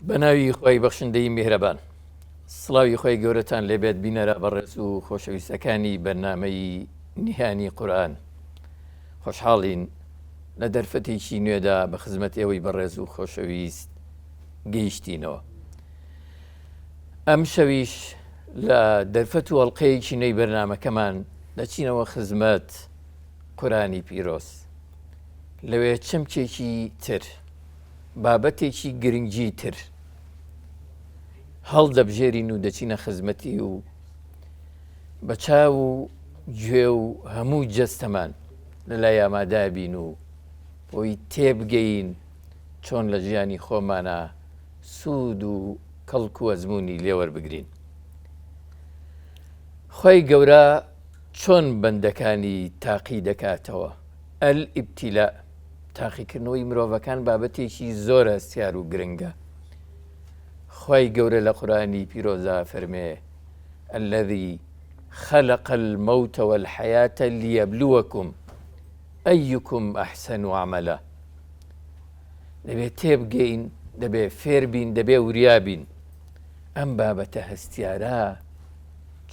بەناوی خوای بەخشندەی میهرەبان. سڵاوی خوای گەورەتان لێبێت بینەرە بەڕێز و خۆشەویستەکانی بەرنامەی نیهانی قورئان. خۆشحاڵین لە دەرفەتێکی نوێدا بە خزمەت ئێوەی بەڕێز و خۆشەویست گەیشتینەوە. ئەم شەویش لە دەرفەت و ئەڵلقەیەکی نوێی بەرنامەکەمان دەچینەوە خزمەت قورانی پیرۆز. لەوێ چەمکێکی تر بابەتێکی گرنگی تر هەڵدەبژێرین و دەچینە خزمەتی و بە چاو و گوێ و هەموو جەستەمان لە لای ئامادابین و بۆی تێبگەین چۆن لە ژیانی خۆمانە سوود و کەڵک و ئەزمموی لێوەربگرین. خی گەورە چۆن بەندەکانی تاقی دەکاتەوە؟ الابتلاء، تاقیکردنەوەی مرۆڤەکان بابەتێکی زۆر هەستیار و گرنگە. خوای گەورە لە قورئانی پیرۆزدا ئەفەرمێ، الذی خلق الموت والحیاة لیبلوکم ایکم احسن عملا. دەبێ تێبگەین، دەبێ فێربین، دەبێ وریا بین. ئەم بابەتە هەستیارە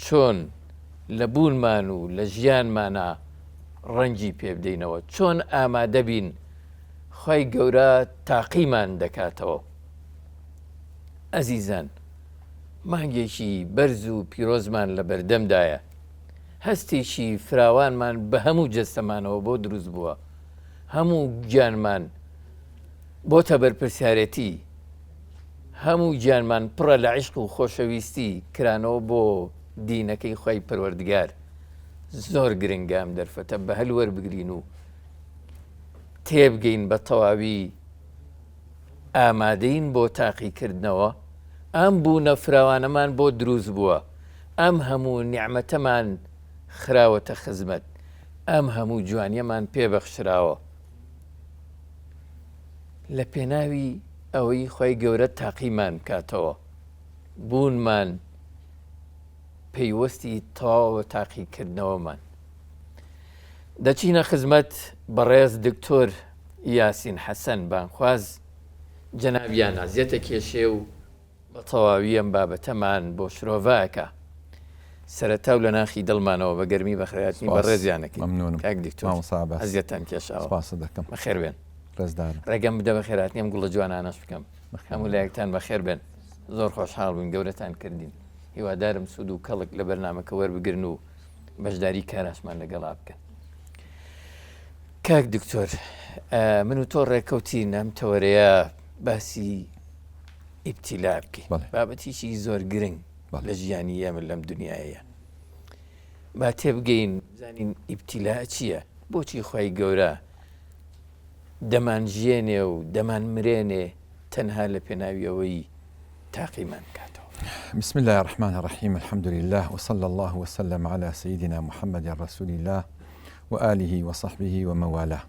چۆن لە بوونمان و لە ژیانمانا ڕەنگی پێ بدەینەوە، چۆن ئامادە بین خوای گەورە تاقیمان دەکاتەوە. ئەزیزان مانگێکی بەرز و پیرۆزمان لە بەردەمدایە، هەستێکی فراوانمان بە هەموو جەستەمانەوە بۆ دروست بووە، هەموو گیانمان بۆتە بەرپرسیارێتی، هەموو گیانمان پڕە لە عیشق و خۆشەویستی کرانەوە بۆ دینەکەی خوای پەروەردگار. زۆر گرنگە ئەم دەرفەتە بە هەل وەربگرین و تێبگەین بە تەواوی ئامادەین بۆ تاقیکردنەوە ئەم بوونە فراوانەمان بۆ دروست بووە ئەم هەموو نیعمەتەمان خراوەتە خزمەت ئەم هەموو جوانیەمان پێبەخشراوە لە پێناوی ئەوەی خی گەورە تاقیمان بکاتەوە بوونمان پەیوەستی تەواوە تاقیکردنەوەمان. دەچینە خزمەت بەڕێز دکتۆر یاسین حەسەن بانگخواز، جەنابیان ئەزیەتە کێشێ و بە تەواوی ئەم بابەتەمان بۆ شرۆڤە ئەکا. سەرەتا و لە ناخی دڵمانەوە بە گەرمی بەخێرهاتنی بەڕێزیان ئەکەین. مەمنونم کاک دکتۆر مامۆستا عەباس. ئەزیەتتان کێشاوە. سپاست دەکەم. بەخێر بێن. ڕێزدارم. ڕێگەم بدە بەخێرهاتنی ئەم گوڵە جوانانەش بکەم. هەموو لایەکتان بەخێر بێن. زۆر خۆشحاڵ بووین گەورەتان کردین. هیوادارم سوود و کەڵک لە بەرنامەکە وەربگرن و بەشداری کاراشمان لەگەڵا بکەن. کاک دکتۆر من و تۆ ڕێکەوتین ئەم تەوەرەیە باسی ئیبتیلا بکەین بابەتیی زۆر گرنگ لە ژیانی ئێمە لەم دنیاە با تێبگەین زانین ئیبتیلا چییە بۆچی خی گەورە دەمانژیێنێ و دەمانمرێنێ تەنها لە پێناوی ئەوەی تاقیمان بکاتەوە. بسم اللە الرحمن الرحیم الحمد للە وصلی اللە وسلم علی سیدنا محمد رسول اللە وآله وصحبه ومن والاه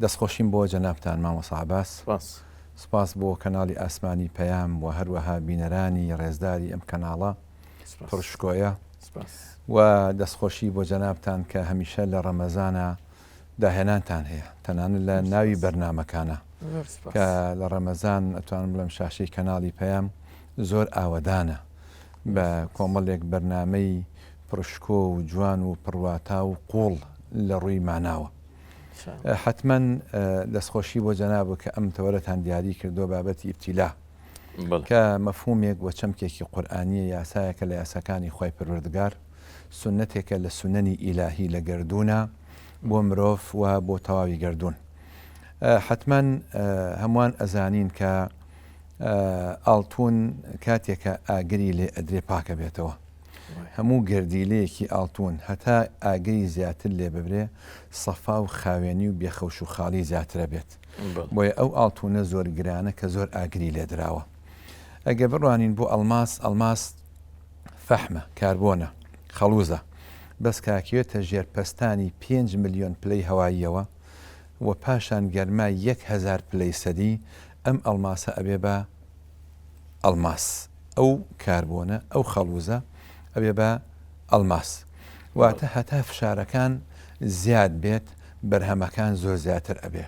دەستخۆشیم بۆ جەنابتان مامۆستا عەباس سپاس. سپاس بۆ کەناڵی ئاسمانی پەیام و هەروەها بینەرانی ڕێزداری ئەم کەناڵە سپاس. پڕ شکۆیە سپاس. و دەستخۆشی بۆ جەنابتان کە هەمیشە لە ڕەمەزانا داهێنانتان هەیە تەنانەت لە ناوی بەرنامەکانە کە لە ڕەمەزان ئەتوانم بڵێم شاشەی کەناڵی پەیام زۆر ئاوەدانە بە کۆمەڵێک بەرنامەی پڕشکۆ و جوان و پڕواتا و قوڵ لە ڕووی ماناوە. حتمما دەستخۆشی بۆ جەناب کە ئەم تەوەرەتان دیاری کردو بابەتی ئیبتیلا کە مەفهومێک و چەمکێکی قورئانیە یاسایەکە لە یاساکانی خوای پەروەردگار سوننەتێکە لە سوننەنی ئیلاهی لە گەردوونە بۆ مرۆڤ و بۆ تەواوی گەردوون. حەتمەن هەمووان ئەزانین کە ئاڵتون کاتێکە ئاگری لێ ئەدرێ پاکە بێتەوە. هەموو گەردیلەیەکی ئاڵتون هەتا ئاگری زیاتر لێ ببرێ سەفا و خاوێنی و بێخەوش و خاڵی زیاترە بێت. بۆیە ئەو ئاڵتونە زۆر گرانە کە زۆر ئاگری لێدراوە. ئەگەر بڕوانین بۆ ئەڵماس، ئەڵماس فەحمە، کاربۆنە، خەڵوزە، بەس کە ئەکەوێتە ژێر پەستانی پێنج ملیۆن پلەی هەواییەوە و پاشان گەرمای 1000 پلەی سەدی، ئەم ئەڵماسە ئەبێ بە ئەڵماس، ئەو کاربۆنە، ئەو خەڵوزە ئەبێ بە ئەڵماس. واتە هەتا فشارەکان زیاد بێت بەرهەمەکان زۆر زیاتر ئەبێ.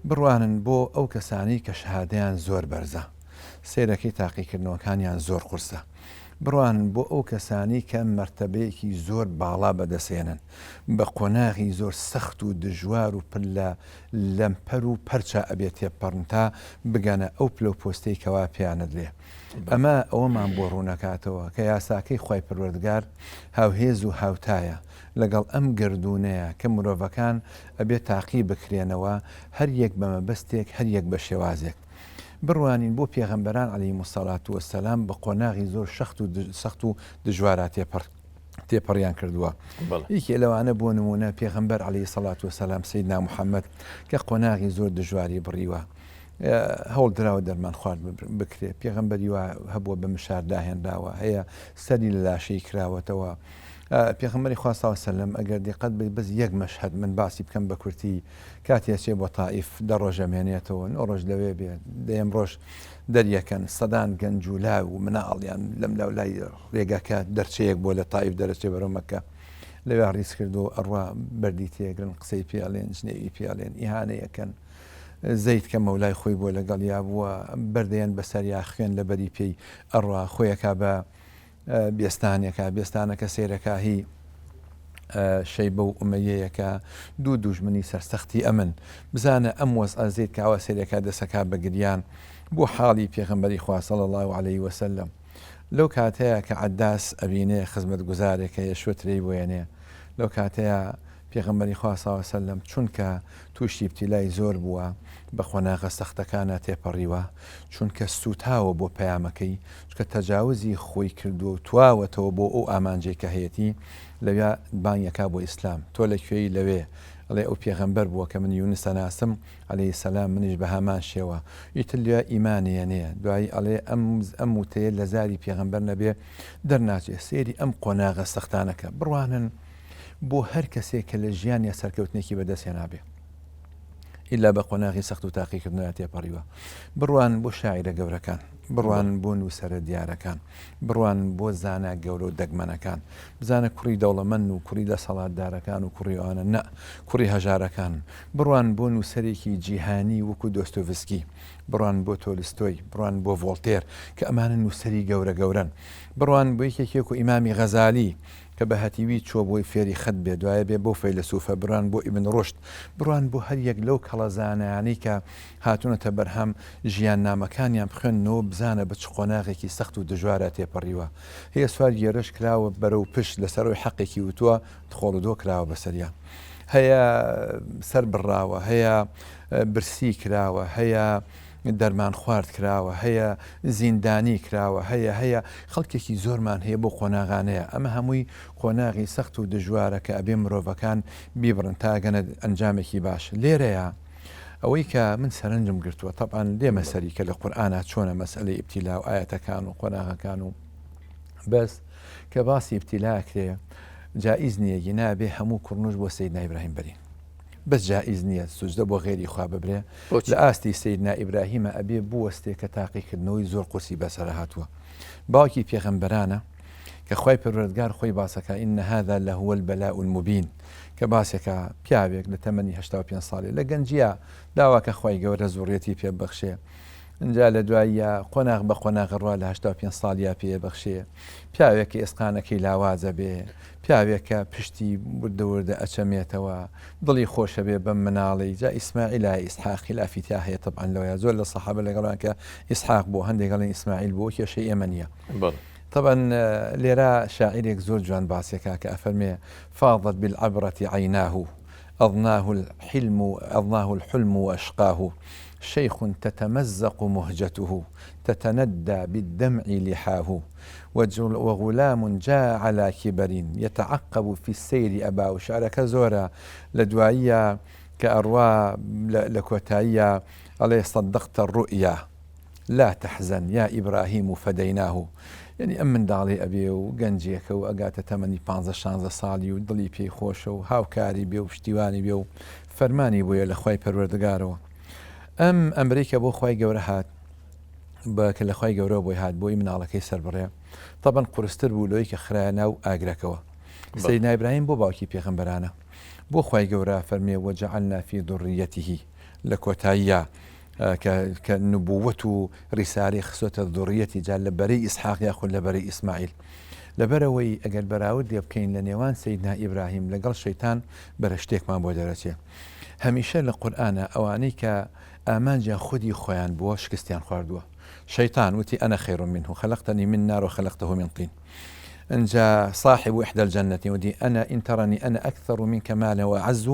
بڕوانن بۆ ئەو کەسانەی کە شەهادەیان زۆر بەرزە. سەیرەکەی تاقیکردنەوەکانیان زۆر قورسە. بڕوانن بۆ ئەو کەسانەی کە مەرتەبەیەکی زۆر باڵا بەدەستهێنن، بە قۆناغی زۆر سەخت و دژوار و پر لە لەمپەر و پەرچا ئەبێ تێبپەڕن تا بگەنە ئەو پلە و پۆستەی کەوا پێیانەدرێ. ئەمە ئەوەمان بۆ ڕوونەکاتەوە کە یاساکەی خوای پەروەردگار هاوهێز و هاوتایە لەگەڵ ئەم گەردوونەیە کە مرۆڤەکان ئەبێ تاقی بکرێنەوە هەر یەک بە مەبەستێک هەر یەک بە شێوازێک. بڕوانین بۆ پێغەمبەران علیهم الصلوة والسلام بە قۆناغی زۆر شەخت و سەخت و دژوارا تێپەڕ تێپەڕیان کردووە. یەکێ لەوانە بۆ نموونە پێغەمبەر علیه الصلوة والسلام سیدنا محمد کە قۆناغی زۆر دژواری بڕیوە هەوڵ دراوە دەرمان خوارد بکرێ پێغەمبەری وا هەبووە بە مشار داهێنراوە هەیە سەری لە لاشەی کراوەتەوە پێغەمبەری خوا صلی الله علیه وسلم ئەگەر دیقەت بەی بەس یەک مەشهەد من باسی بکەم بە کورتی کاتی ئەچێ بۆ تائیف دە ڕۆژ ئەمێنێتەوە نۆ ڕۆژ لەوێ بێ دەیەم ڕۆژ دەریەکەن سەدان گەنج و لاو و مناڵیان لەم لاو لای ڕێگاکە دەرچەیەک بۆ لە تائیف دەرەچێ بەرەو مەکە لەوێ ڕیز کردو ئەڕوا بەردی تێگرن قسەی پێ ئەڵێن جنێوی پێ ئەڵێن ئیهانەیەکەن زەید کە مەولای خۆی بووە لەگەڵیا بووە بەردەیەن بەسەریا خوێن لەبەری پێی ئەڕوا خۆیەکا بە بێستانێکە، بێستانەکە سەیرەکە هی شەیبە و ئومەیەیەکە، دوو دوژمنی سەرسەختی ئەمن. بزانە ئەم وەزعە زەید کە ئاوا سەیرەکا دەسەکا بە گریان بۆ حاڵی پێغەمبەری خوا صلی اللە علیە وسلم. لەو کاتەیا کە عەداس ئەبینێ خزمەتگوزارێک هەیە شۆترەی بۆ یەنێ، لەو کاتەیا پێغەمبەری خوا صلی اللە علیە وسلم چونکە تووشی ئیبتیلای زۆر بووە، بە قۆناغە سەختەکانا تێپەڕیوە، چونکە سووتاوە بۆ پەیامەکەی، چونکە تەجاوزی خۆی کردووە و تواوەتەوە بۆ ئەو ئامانجەی کە هەیەتی، لەویا بانگ ئەکا بۆ ئیسلام، تۆ لە کوێی لەوێ، ئەڵێ ئەو پێغەمبەر بووە کە من یونس ئەناسم، علیە السلام، منیش بە هەمان شێوە، ئیتر لەویا ئیمانی ئەنێ، دوایی ئەڵێ ئەم ئەم وتەیە لە زاری پێغەمبەر نەبێ دەرناچێ، سەیری ئەم قۆناغە سەختانە کە، بڕوانن بۆ هەر کەسێک کە لە ژیانیا سەرکەوتنێکی بەدەست هێنابێ ئیلا بە قۆناغی سەخت و تاقیکردنەوە تێپەڕیوە. بڕوان بۆ شاعیرە گەورەکان، بڕوان بۆ نووسەرە دیارەکان، بڕوان بۆ زانا گەورە و دەگمەنەکان. بزانە کوڕی دەوڵەمەند و کوڕی دەسەڵاتدارەکان و کوڕی ئەوانە نا، کوڕی هەژارەکان. بڕوان بۆ نووسەرێکی جیهانی وەکو دۆستۆیڤسکی، بڕوان بۆ تۆلستۆی، بڕوان بۆ ڤۆڵتێر کە ئەمانە نووسەری گەورە گەورەن. بڕوان بۆ یەکێکی وەکو ئیمامی غەزالی کە بە هەتیوی چووە بۆی فێری خەت بێ، دوایە بێ بەو فەیلەسوفە، بڕوان بۆ ئیبن ڕوشد، بڕوان بۆ هەر یەک لەو کەڵە زانایانەی کە هاتوونەتە بەرهەم، ژیاننامەکانیان بخوێننەوە بزانە بە چ قۆناغێکی سەخت و دژوارا تێپەڕیوە. هەیە سوار گێرەش کراوە بەرەو پشت لەسەر ئەوەی حەقێکی وتووە خۆڵ و دۆ کراوە بەسەریا. هەیە سەر بڕاوە، هەیە برسی کراوە، هەیە دەرمان خوارد کراوە، هەیە زیندانی کراوە، هەیە هەیە خەڵکێکی زۆرمان هەیە بۆ قۆناغانەیە. ئەمە هەمووی قۆناغی سەخت و دژوارە کە ئەبێ مرۆڤەکان بیبڕن تا ئەگەنە ئەنجامێکی باش. لێرەیا ئەوەی کە من سەرنجم گرتووە تەبعەن دێمە سەری کە لە قورئانا چۆنە مەسئەلەی ئیبتیلا و ئایەتەکان و قۆناغەکان و بەس کە باسی ئیبتیلا ئەکرێ جائیز نییە گینا بێ هەموو کوڕنوش بۆ سەیدنا ئیبراهیم بەرین بەس جائیز نییە سوجدە بۆ غێری خوا ببرێ لە ئاستی سەیدنا ئیبراهیمە ئەبێ بوەستێ کە تاقیکردنەوەی زۆر قورسی بەسەر هاتووە باوکی پێغەمبەرانە کە خوای پەروەردگار خۆی باسەکا ان هذا لهو البلاء المبین کە باسێکا پیاوێک لە تەمەنی 85 ساڵێ لە گەنجیا داوا کە خوای گەورە زوڕیەتی پێ ببەخشێ ئینجا لە دواییە قۆناغ بە قۆناغ ڕوا لە 85 ساڵیا پێ بەخشێ پیاوێک کە ئێسقانەکەی لاوازە بێ پیاوێک کە پشتی وردە وردە ئەچەمێتەوە دڵی خۆشە بێ بەم مناڵی جا ئیسماعیل ئیسحاق خلافی تیا هەیە طبعا لەوەیە زۆر لە سەحابە لەگەڵیان کە ئیسحاق بۆ هەندێک ئەڵێن ئیسماعیل بۆ کێشەی ئێمە نییە طبعا لێرە شاعیرێک زۆر جوان باسێکا کە ئەفەرمێ فاضت بالعبرة عیناه أضناه الحلم أضناه الحلم وأشقاه شيخ تتمزق مهجته تتندى بالدمع لحاه وغلام جاء على كبر يتعقب في السير أباه شعرەکە زۆرە لە دواییە کە ئەڕوا لە کۆتاییە ئەڵێ صدقت الرؤيا لا تحزن یا ابراهیم فدیناه یەنی ئەم منداڵەی ئەبێ و گەنجێکە و ئەگاتە تەمەنی پانزە شانزە ساڵی و دڵی پێی خۆشە و هاوکاری بێ و پشتیوانی بێ و فەرمانی بۆیە لە خوای پەروەردگارەوە ئەم ئەمرەی کە بۆ خوای گەورە هات بە کە لە خوای گەورەوە بۆی هات بۆی مناڵەکەی سەربڕێ تەبەن قورستر بوو لەوەی کە خرایە ناو ئاگرەکەوە سەیدنا ئیبراهیم بۆ باوکی پێغەمبەرانە بۆ خوای گەورە فەرمێ وجعلنا فی ذریته لە کۆتاییە. کە کە نبووەت و ڕیسالەی خستۆتە ذوڕیەتی جا لە بەرەی ئیسحاق یاخود لە بەرەی ئیسماعیل. لەبەرئەوەی ئەگەر بەراوردێ بکەین لە نێوان سەیدنا ئیبراهیم لەگەڵ شەیتان بەرە شتێکمان بۆ دەرەچێ. هەمیشە لە قورئانا ئەوانەی کە ئامانجیان خودی خۆیان بووە شکستیان خواردووە. شەیتان وتی انا خیر منه خلقتنی من نار و خلقته من طین. ئنجا صاحب احدی الجنتین وتی انا ان ترنی انا اکثر منک مالا و اعز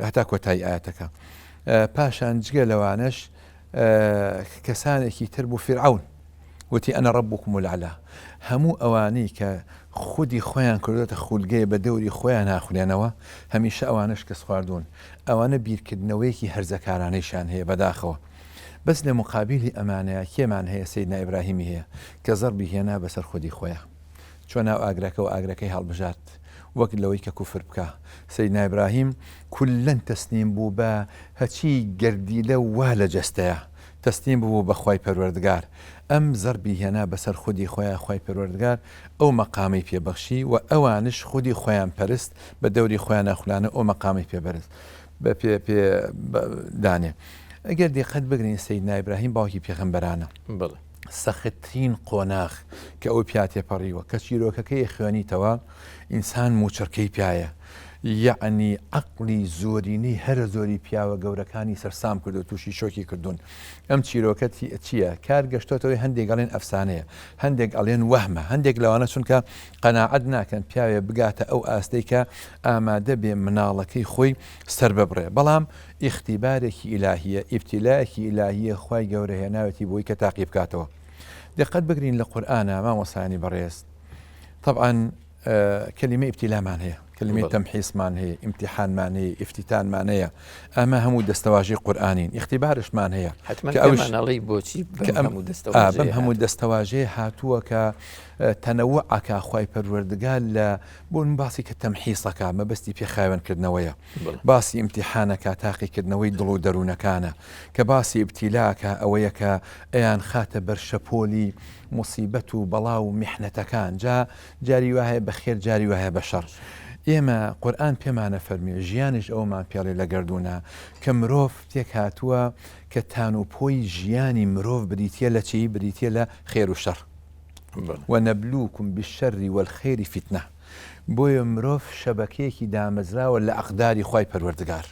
هەتا کۆتایی ئایەتەکە. پاشان جگە لەوانەش کەسانێکی تر بوو فیرعەون وتی انا ربکم الاعلی هەموو ئەوانەی کە خودی خۆیان کردۆتە خولگەیە بە دەوری خۆیان هاخولێنەوە هەمیشە ئەوانە شکست خواردوون ئەوانە بیرکردنەوەیەکی هەرزەکارانەیشیان هەیە بەداخەوە بەس لە مقابیلی ئەمانەیە کێمان هەیە سەیدنا ئیبراهیمی هەیە کە زەڕبی هێنا بەسەر خودی خۆیا چوە ناو ئاگرەکە و ئاگرەکەی هەڵبژارد وەک لەوەی کە کوفر بکا. سەیدنا ئیبراهیم کوللەن تەسلیم بوو بە هەچی گەردیلە وا لە جەستەیە تەسلیم ببوو بە خوای پەروەردگار. ئەم زەربی هێنا بەسەر خودی خۆیا خوای پەروەردگار ئەو مەقامەی پێ بەخشی و ئەوانش خودی خۆیان پەرست بە دەوری خۆیانا خولانە ئەو مەقامەی پێ بەرز بە پێ پێ دانێ. ئەگەر دیقەت بگرین سەیدنا ئیبراهیم باوکی پێغەمبەرانە. بەڵێ. سەختترین قۆناغ کە ئەو پیا تێپەڕیوە کە چیرۆکەکەی خوێنیتەوە ئینسان موچڕکەی پیایە یەعنی عەقڵی زۆرینەی هەرە زۆری پیاوە گەورەکانی سەرسام کردو تووشی شۆکی کردوون ئەم چیرۆکە چییە کار گەشتۆتەوەی هەندێک ئەڵێن ئەفسانەیە هەندێک ئەڵێن وەهمە هەندێک لەوانە چونکە قەناعەت ناکەن پیاوێ بگاتە ئەو ئاستەی کە ئامادە بێ مناڵەکەی خۆی سەر ببڕێ بەڵام ئیختیبارێکی ئیلاهییە، ئیبتیلایەکی ئیلاهییە خوای گەورە هێناوێتی بۆی کە تاقی بکاتەوە. دقەت بگرین لە قورئانا مامۆستایانی بەڕێز تەبعەن کەلیمەی ئیبتیلامان هەیە، کەلیمەی تەمحیسمان هەیە، ئیمتیحانمان هەیە، ئیفتیتانمان هەیە، ئەمە هەموو دەستەواژەی قورئانین، ئیختیبارشمان هەیە حتمما کە ئەوش ئەڵێی بۆچی کە ئەم هەموو دەستەواژەیە بەم هەموو دەستەواژەیە هاتووە کە تەنەوع ئەکا خوای پەروەردگار لە بۆ من باسی کە تەمحیسەکە مەبەستی پێ خاوێنکردنەوەیە باسی ئیمتیحانەکە تاقیکردنەوەی دڵ و دەروونەکانە، کە باسی ئیبتیلاکە ئەوەیە کە ئەیانخاتە بەر شەپۆلی موسیبەت و بەڵا و میحنەتەکان، جا جاری وا هەیە بە خێر جاری وا هەیە بە شەڕ. ئێمە قورئان پێمانە فەرموێ، ژیانیش ئەوەمان پێڵێ لە گەردوونا کە مرۆڤ پێکهاتووە کە تان و پۆی ژیانی مرۆڤ بریتیە لە چی؟ بریتیە لە خێر و شەڕ. ونبلوکم بالشر والخیر فتنە. بۆیە مرۆڤ شەبەکەیەکی دامەزراوە لە ئەقداری خوای پەروەردگار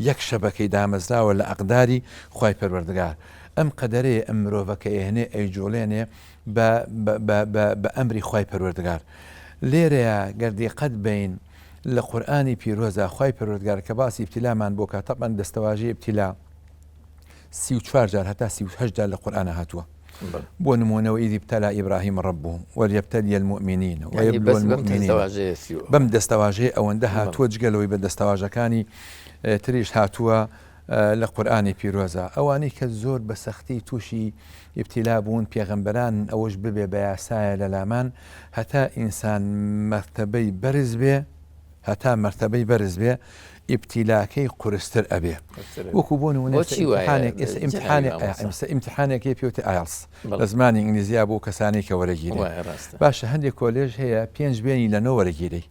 یەک شەبەکەی دامەزراوە لە ئەقداری خوای پەروەردگار ئەم قەدەرەیە ئەم مرۆڤە کە ئێهنێ ئەیجوڵێنێ بە بە ئەمری خوای پەروەردگار لێرەیە گەر دیقەت بین لە قورئانی پیرۆزە خوای پەروەردگار کە باسی ئیبتیلامان بۆ کە تەبعەن دەستەواژەی ئیبتیلا 34 جار هەتا 38 جار لە قورئانا هاتووە بۆ نموونە وإذ ابتلى إبراهيم ربه وليبتلي المؤمنين ويبلو المؤمنين بەم دەستەواژەیە ئەوەندە هاتووە جگە لەوەی بە دەستەواژەکانی تریش هاتووە لە قورئانی پیرۆزە ئەوانەی کە زۆر بە سەختی تووشی ئیبتیلا بوون پێغەمبەران ئەوەش ببێ بە یاسایە لە لامان هەتا ئینسان مەرتەبەی بەرز بێ هەتا مەرتەبەی بەرز بێ ئیبتیلاکەی قورستر ئەبێ وەکو بۆ نمونە ئێستا ئیمتحانێک ئێستا ئیمتحانێک هەیە پێوتە IELTS لە زمانی ئینگلیزیا بۆ کەسانی کە وەرەگیرێ باشە هەندێک کۆلێژ هەیە پێنج بێنی لە نۆ وەرەگیرەی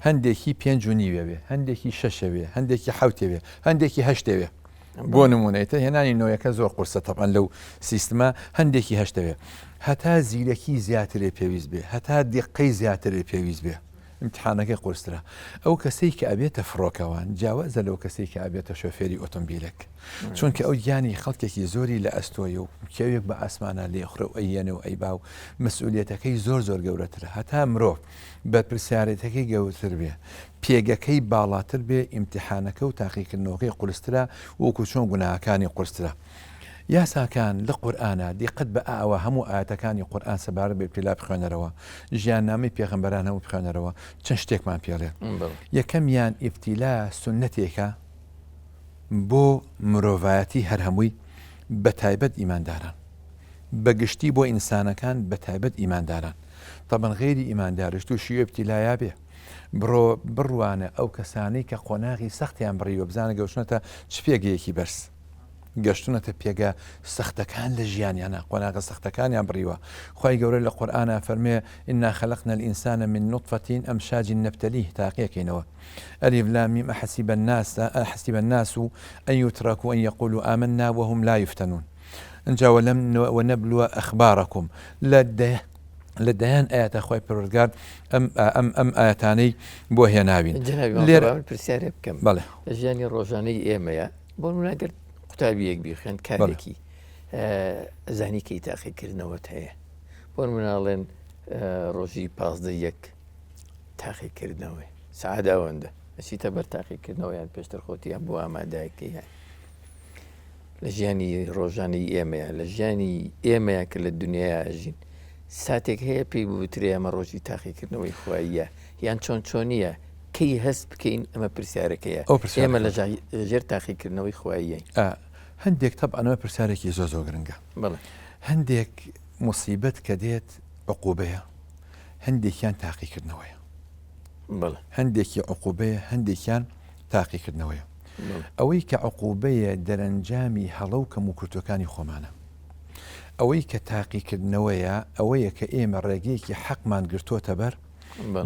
هەندێکی پێنج و نیوێ بێ هەندێکی شەشێ بێ هەندێکی حوتێ بێ هەندێکی هەشتێ بێ بۆ نمونە ئیتر هێنانی نۆیەکە زۆر قورسە تەبعەن لەو سیستمە هەندێکی هەشتەوێ هەتا زیرەکی زیاترێ پێویست بێ هەتا دیقەی زیاترێ پێویست بێ ئیمتحانەکەی قورسترە. ئەو کەسەی کە ئەبێتە فڕۆکەوان جیاوازە لەو کەسەی کە ئەبێتە شۆفێری ئۆتۆمبیلێک. چونکە ئەو گیانی خەڵکێکی زۆری لە ئەستۆیە و کێوێک بە ئاسمانا لێخرە و ئەیەنێ و ئەیبا و مەسئولیەتەکەی زۆر زۆر گەورەترە. هەتا مرۆڤ بەرپرسیارێتەکەی گەورتر بێ، پێگەکەی باڵاتر بێ، ئیمتحانەکە و تاقیکردنەوەکەی قورسترە وەکو چۆن گوناهەکانی قورسترە. یاساکان لە قورئانا دیقەت بە ئاوە هەموو ئایەتەکانی قورئان سەبارەت بە ئیبتیلا بخوێنەرەوە ژیاننامەی پێغەمبەران هەموو بخوێنەرەوە چەند شتێکمان پێڵێ یەکەمیان ئیبتیلا سوننەتێکە بۆ مرۆڤایەتی هەر هەمووی بە تایبەت ئیمانداران بە گشتی بۆ ئینسانەکان بە تایبەت ئیمانداران تەبەن غەیری ئیماندارش تووشی ئیبتیلایا بێ بڕۆ بڕوانە ئەو کەسانەی کە قۆناغی سەختیان بڕیوە بزانە گەوشتنەتە چ پێگەیەکی بەرز. گەشتونەتە پێگە سەختەکان لە ژیانیانا، قۆناغە سەختەکانیان بڕیوە، خوای گەورە لە قورئانا فەرموێ، انا خلقنا الانسان من نطفە امشاج نبتلیه، تاقیەکەینەوە، الف لام میم احسب الناس احسب الناس ان یترکوا ان یقولوا آمنا وهم لا یفتنون، ئینجا ولم ونبلو اخبارکم، لە لە دەیان ئایەتە خوای پەروەردگار ئەم ئەم ئەم ئایەتانەی بۆ هێناوین. جەنابی مامۆستا لێرە با من پرسیارێ بکەم. بەڵێ. لە ژیانی ڕۆژانەی ئێمەیە بۆ نمونە گەر قوتابیەک بی خوێندکارێکی زانی کەی تاقیکردنەوەت هەیە بۆ نمونە ئەڵێن ڕۆژی 15 یەک تاقیکردنەوەی سعاد ئەوەندە ئەچیتە بەر تاقیکردنەوە یان پێشتر خۆتیان بۆ ئامادەکەی هەیە لە ژیانی ڕۆژانەی ئێمەیە لە ژیانی ئێمەیە کە لە دنیایا ئەژین ساتێک هەیە پێی بوترێ ئەمە ڕۆژی تاقیکردنەوەی خواییە یان چۆن چۆنیە کەی هەست بکەین ئەمە پرسیارەکەیە ئەو پرسیارەکە. ئێمە لە ژێر تاقیکردنەوەی خواییین. ئا هەندێک تەبعەن ئەمە پرسیارێکی زۆر زۆر گرنگە. بەڵێ. هەندێک موسیبەت کە دێت عقوبەیە، هەندێکیان تاقیکردنەوەیە. بەڵێ. هەندێکی عقوبەیە، هەندێکیان تاقیکردنەوەیە. ئەوەی کە عقوبەیە دەرەنجامی هەڵە و کەموکورتیەکانی خۆمانە. ئەوەی کە تاقیکردنەوەیە ئەوەیە کە ئێمە ڕێگەیەکی حەقمان گرتۆتە بەر،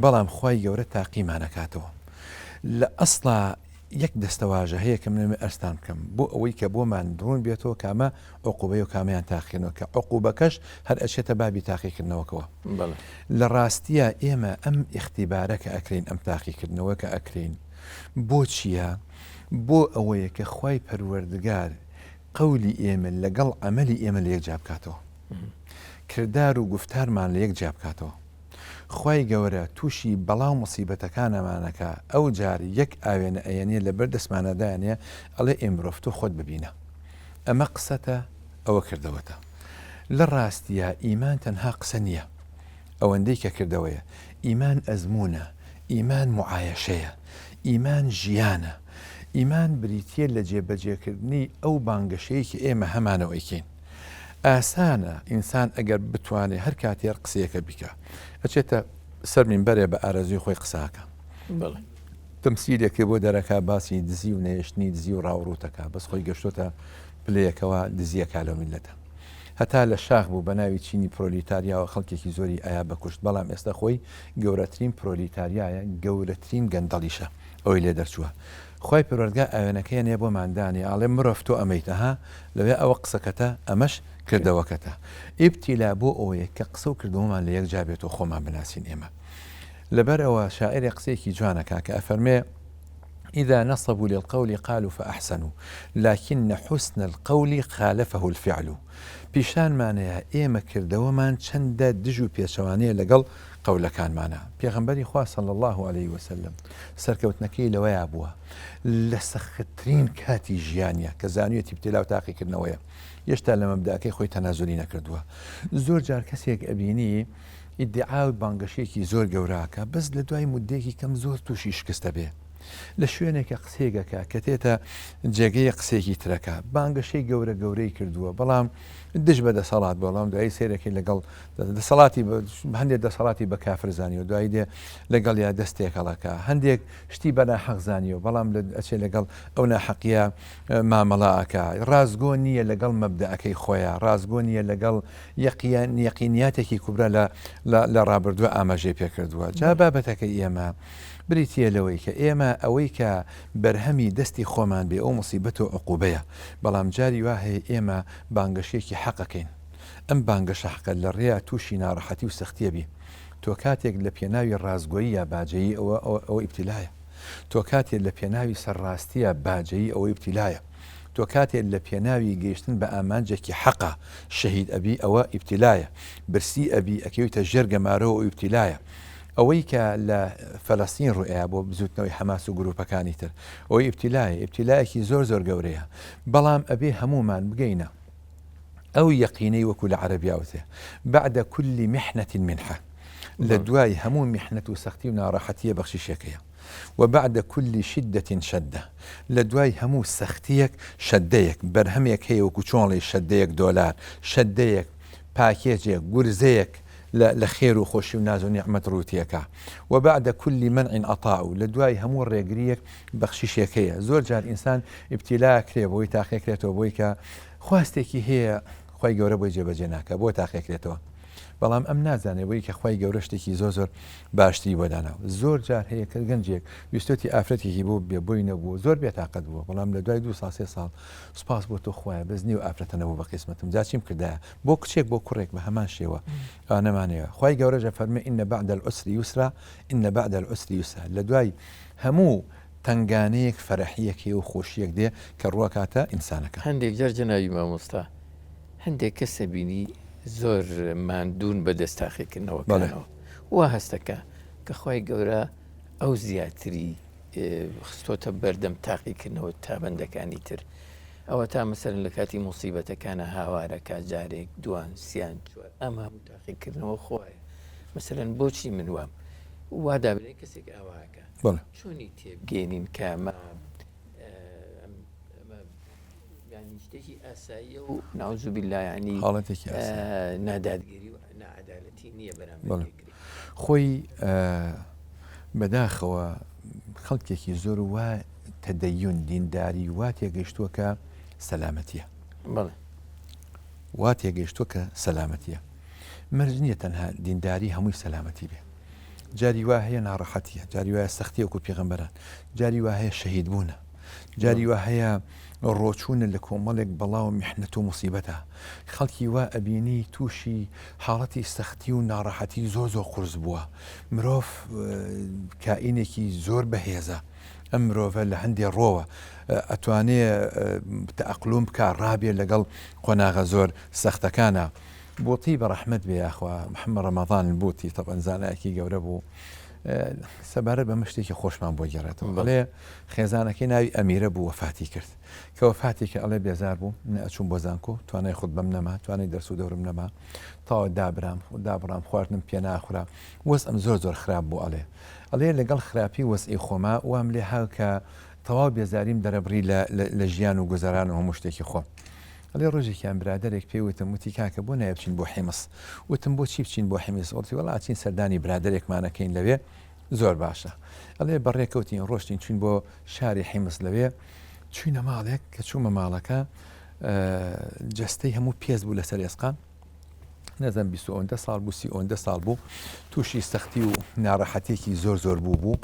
بەڵام خوای گەورە تاقیمانەکاتەوە. لە ئەسڵا یەک دەستەواژە هەیە کە من ئەمەوێ ئەرزتان بکەم بۆ ئەوەی کە بۆمان ڕوون بێتەوە کامە عقوبەیە و کامەیان تاقیکردنەوە کە عقوبەکەش هەر ئەچێتە بابی تاقیکردنەوەکەوە. لە ڕاستیا ئێمە ئەم ئیختیبارە کە ئەکرێین ئەم تاقیکردنەوە کە ئەکرێین بۆ چییە؟ بۆ ئەوەیە کە خوای پەروەردگار قەولی ئێمە لەگەڵ عەمەلی ئێمە لە یەک جیا بکاتەوە. کردار و گوفتارمان لە یەک جیا بکاتەوە. خوای گەورە توشی بەڵا و موسیبەتەکانمان ئەکا ئەوجار یەک ئاوێنە ئەیەنێ لەبەر دەستمانا دایەنێ ئەڵێ ئێ مرۆڤ تۆ خۆت ببینە ئەمە قسەتە ئەوە کردەوەتە لە ڕاستیا ئیمان تەنها قسە نیە ئەوەندەی کە کردەوەیە ئیمان ئەزموونە ئیمان موعایەشەیە ئیمان ژیانە ئیمان بریتیە لە جێبەجێکردنی ئەو بانگەشەیە کە ئێمە هەمانە و ئەیکەین ئاسانە ئینسان ئەگەر بتوانێ هەر کاتێ هەر قسەیەکە بیکا ئەچێتە سەر مینبەرێ بە ئارەزووی خۆی قسە ئەکا تەمسیلێکی بۆ دەرەکا باسی دزی و نەهێشتنی دزی و ڕاوڕووتەکا بەس خۆی گەشتۆتە پلەیەکەوە دزیەکا لەو میللەتە هەتا لە شاخ بوو بە ناوی چینی پرۆلیتاریاوە خەڵکێکی زۆری ئایا بەکوشت بەڵام ئێستا خۆی گەورەترین پرۆلیتاریایە گەورەترین گەندەڵیشە ئەوەی لێ دەرچووە خوای پەروەردگار ئاوێنەکەی ئەنێ بۆمان دانێ ئەڵێ مرۆڤ تۆ ئەمەیت ئەها لەوێ ئەوە قسەکەتە ئەمەش کردەوەکەتە ئیبتیلا بۆ ئەوەیە کە قسە و کردەوەمان لە یەک جا بێت و خۆمان بناسین ئێمە لەبەر ئەوە شاعیرێ قسەیەکی جوان ئەکا کە ئەفەرمێ إذا نصبوا للقول قالوا فأحسنوا لكن حسن القول خالفه الفعل پیشانمانەیە ئێمە کردەوەمان چەندە دژ و پێچەوانەیە لەگەڵ قەولەکانمانە. پێغەمبەری خوا صلی اللە علیە وسلم سەرکەوتنەکەی لەوەیا بووە لە سەختترین کاتی ژیانیا کە زانیویەتی ابتلا و تاقیکردنەوەیە هێشتا لە مەبدەئەکەی خۆی تەنازولی نەکردووە. زۆر جار کەسێک ئەبینی ئیدعا و بانگەشەیەکی زۆر گەورە ئەکا بەس لە دوای مودەیەکی کەم زۆر تووشی شکست ئەبێ. لە شوێنێکە قسەیەک ئەکا کە تێتە جێگەیە قسەیەکی ترەکا بانگەشەی گەورە گەورەی کردووە بەڵام دژ بە دەسەڵات بەڵام دوایی سەیرەکەی لەگەڵ دەسەڵاتی هەندێک دەسەڵاتی بە کافر زانیوە دوایی دێ لەگەڵ یا دەست تێکەڵەکە هەندێک شتی بە ناحەق زانیوە بەڵام ئەچێ لەگەڵ ئەو ناحەقیە مامەڵە ئەکا ڕاستگۆ نییە لەگەڵ مەبدەئەکەی خۆیان ڕاستگۆ نییە لەگەڵ یەقیان یەقینیاتێکی کوبرا لە لە ڕابردووە ئاماژەی پێکردووە جا بابەتەکەی ئێمە بریتییە لەوەی کە ئێمە ئەوەی کە بەرهەمی دەستی خۆمان بێ ئەو موسیبەت و عقوبەیە بەڵام جاری وا هەیە ئێمە بانگەشەیەکی حەقەکەین ئەم بانگەشە حەقە لە ڕێیا تووشی ناڕەحەتی و سەختیە بی. تۆ کاتێک لە پێناوی ڕاستگۆییا باجەیی ئەوە ئەوە ئیبتیلایە. تۆ کاتێ لە پێناوی سەرڕاستییا باجەیی ئەوە ئیبتیلایە. تۆ کاتێ لە پێناوی گەیشتن بە ئامانجێکی حەقا شەهید ئەبی ئەوە ئیبتیلایە. برسی ئەبی ئەکەویتە ژێر گەمارۆ ئەوە ئیبتیلایە. ئەوەی کە لە فەلەستین ڕووئەیا بۆ بزووتنەوەی حەماس و گرووپەکانی تر ئەوە ئیبتیلایە. ئیبتیلایەکی زۆر زۆر گەورەیە. بەڵام ئەبێ هەموومان بگەینە. ئەو یەقینەی وەکو لە عەرەبیا وتێ، بعد کل محنە منحە، لە دوای هەموو میحنەت و سەختی و ناڕەحەتییە بەخشیشێک هەیە، و بعد کل شدە شدە، لە دوای هەموو سەختییەک شەدەیەک، بەرهەمێک هەیە وەکو چۆن ڵێی شەدەیەک دۆلار، شەدەیەک، پاکێجێک، گورزەیەک. لە لە خێر و خۆشی و ناز و نیعمەت ڕووتیەکا. وبعد کل منع عطاء لە دوای هەموو ڕێگرییەک بەخشیشێک هەیە. زۆر جار ئینسان ئیبتیلا ئەکرێ بۆی تاقیەکرێتەوە بۆی کە خواستێکی هەیە خوای گەورە بۆی جێبەجێ ناکا بۆ تاقیەکرێتەوە. بەڵام ئەم نازانێ بۆی کە خوای گەورە شتێکی زۆر زۆر باشتری بۆ داناوە. زۆر جار هەیە کە گەنجێک ویستۆتی ئافرەتێکی بۆ بێ بۆی نەبووە زۆر بێتاقەت بووە بەڵام لە دوای دوو ساڵ سێ ساڵ سوپاس بۆ تۆ خوایە بەس نیو ئافرەتە نەبوو بە قیسمەتم جا چیم کردایە بۆ کچێک بۆ کوڕێک بە هەمان شێوە ئەوانەمانەیە خوای گەورەش ئەفەرمێ ان بعد العسر یسرا ان بعد العسر یسرا لە دوای هەموو تەنگانەیەک فەرەحیەک هەیە و خۆشیەک دێ کە ڕوەکاتە ئینسانەکە. هەندێک جار جەنابی مامۆستا هەندێک کەس ئەبینی زۆر ماندوون بە دەست تاقیکردنەوەکانەوە وا هەستەکە کە خوای گەورە ئەو زیاتری خستۆتە بەردەم تاقیکردنەوە تا بەندەکانی تر ئەوەتا مەسەلەن لە کاتی موسیبەتەکانە هاوارەکا جارێک دوان سیان چوار ئەم هەموو تاقیکردنەوە خوایە مەسەلەن بۆچی من وام وا دابنێ کەسێک ئاواکە چۆنی تێبگەێنین کە ئەمە ینی شتێکی ئاساییە و ناوزوبیلا ینی حاڵەتێکی نادادگەری و نەعادالەتی نییە بەرامبەر خۆی بەداخەوە خەڵکێکی زۆر وا تەدەیون دینداری وا تێگەیشتووە کە سەلامەتیە بەڵێ وا تێگەیشتووە کە سەلامەتیە مەرج نییە تەنها دینداری هەمووی سەلامەتی بێ جاری وا هەیە ناڕەحەتیە جاری وایە سەختیە وەکو پێغەمبەران جاری وا هەیە شەهید بوونە جاری وا هەیە ڕۆچوونە لە کۆمەڵێک بەڵا و میحنەت و موسیبەتا خەڵکی وا ئەبینی تووشی حاڵەتی سەختی و ناڕەحەتی زۆر زۆر قورس بووە مرۆڤ کائینێکی زۆر بەهێزە ئەم مرۆڤە لە هەندێ ڕۆوە ئەتوانێ تەئەقلوم بکا ڕابێ لەگەڵ قۆناغە زۆر سەختەکانە بوتی بە ڕەحمەت بێ یاخوا محمد ڕەمەضان بوتی تەبعەن زانایەکی گەورە بوو سەبارەت بەمە شتێکی خۆشمان بۆ گێڕێتەوە ئەڵێ خێزانەکەی ناوی ئەمیرە بوو وەفاتی کرد کە وەفاتی کرد ئەڵێ بێزار بووم نە ئەچووم بۆ زانکۆ توانای خوتبەم نەما توانای دەرس و دەورم نەما تەواو دابرام دابڕام خواردنم پێ ناخورا وەزعم زۆر زۆر خراپ بوو ئەڵێ ئەڵێ لەگەڵ خراپی وەزعی خۆما وام لێ هات کە تەواو بێزاریم دەرەبڕی لە لە ژیان و گوزەران و هەموو شتێکی خۆم ئەڵێ ڕۆژێکیان برادەرێک پێی وتم وتی کاکە بۆ نایە بچین بۆ حیمس وتم بۆ چی بچین بۆ حیمس وتی وەڵا ئەچین سەردانی برادەرێکمان ئەکەین لەوێ زۆر باشە ئەڵێ بەڕێ کەوتین ڕۆشتین چوین بۆ شاری حیمس لەوێ چوینە ماڵێک کە چوومە ماڵەکە جەستەی هەموو پێست بوو لەسەر ئێسقان نەزم 20 ئەوەندە ساڵ بوو سی ئەوەندە ساڵ بوو تووشی سەختی و ناڕەحەتێکی زۆر زۆر بوو بوو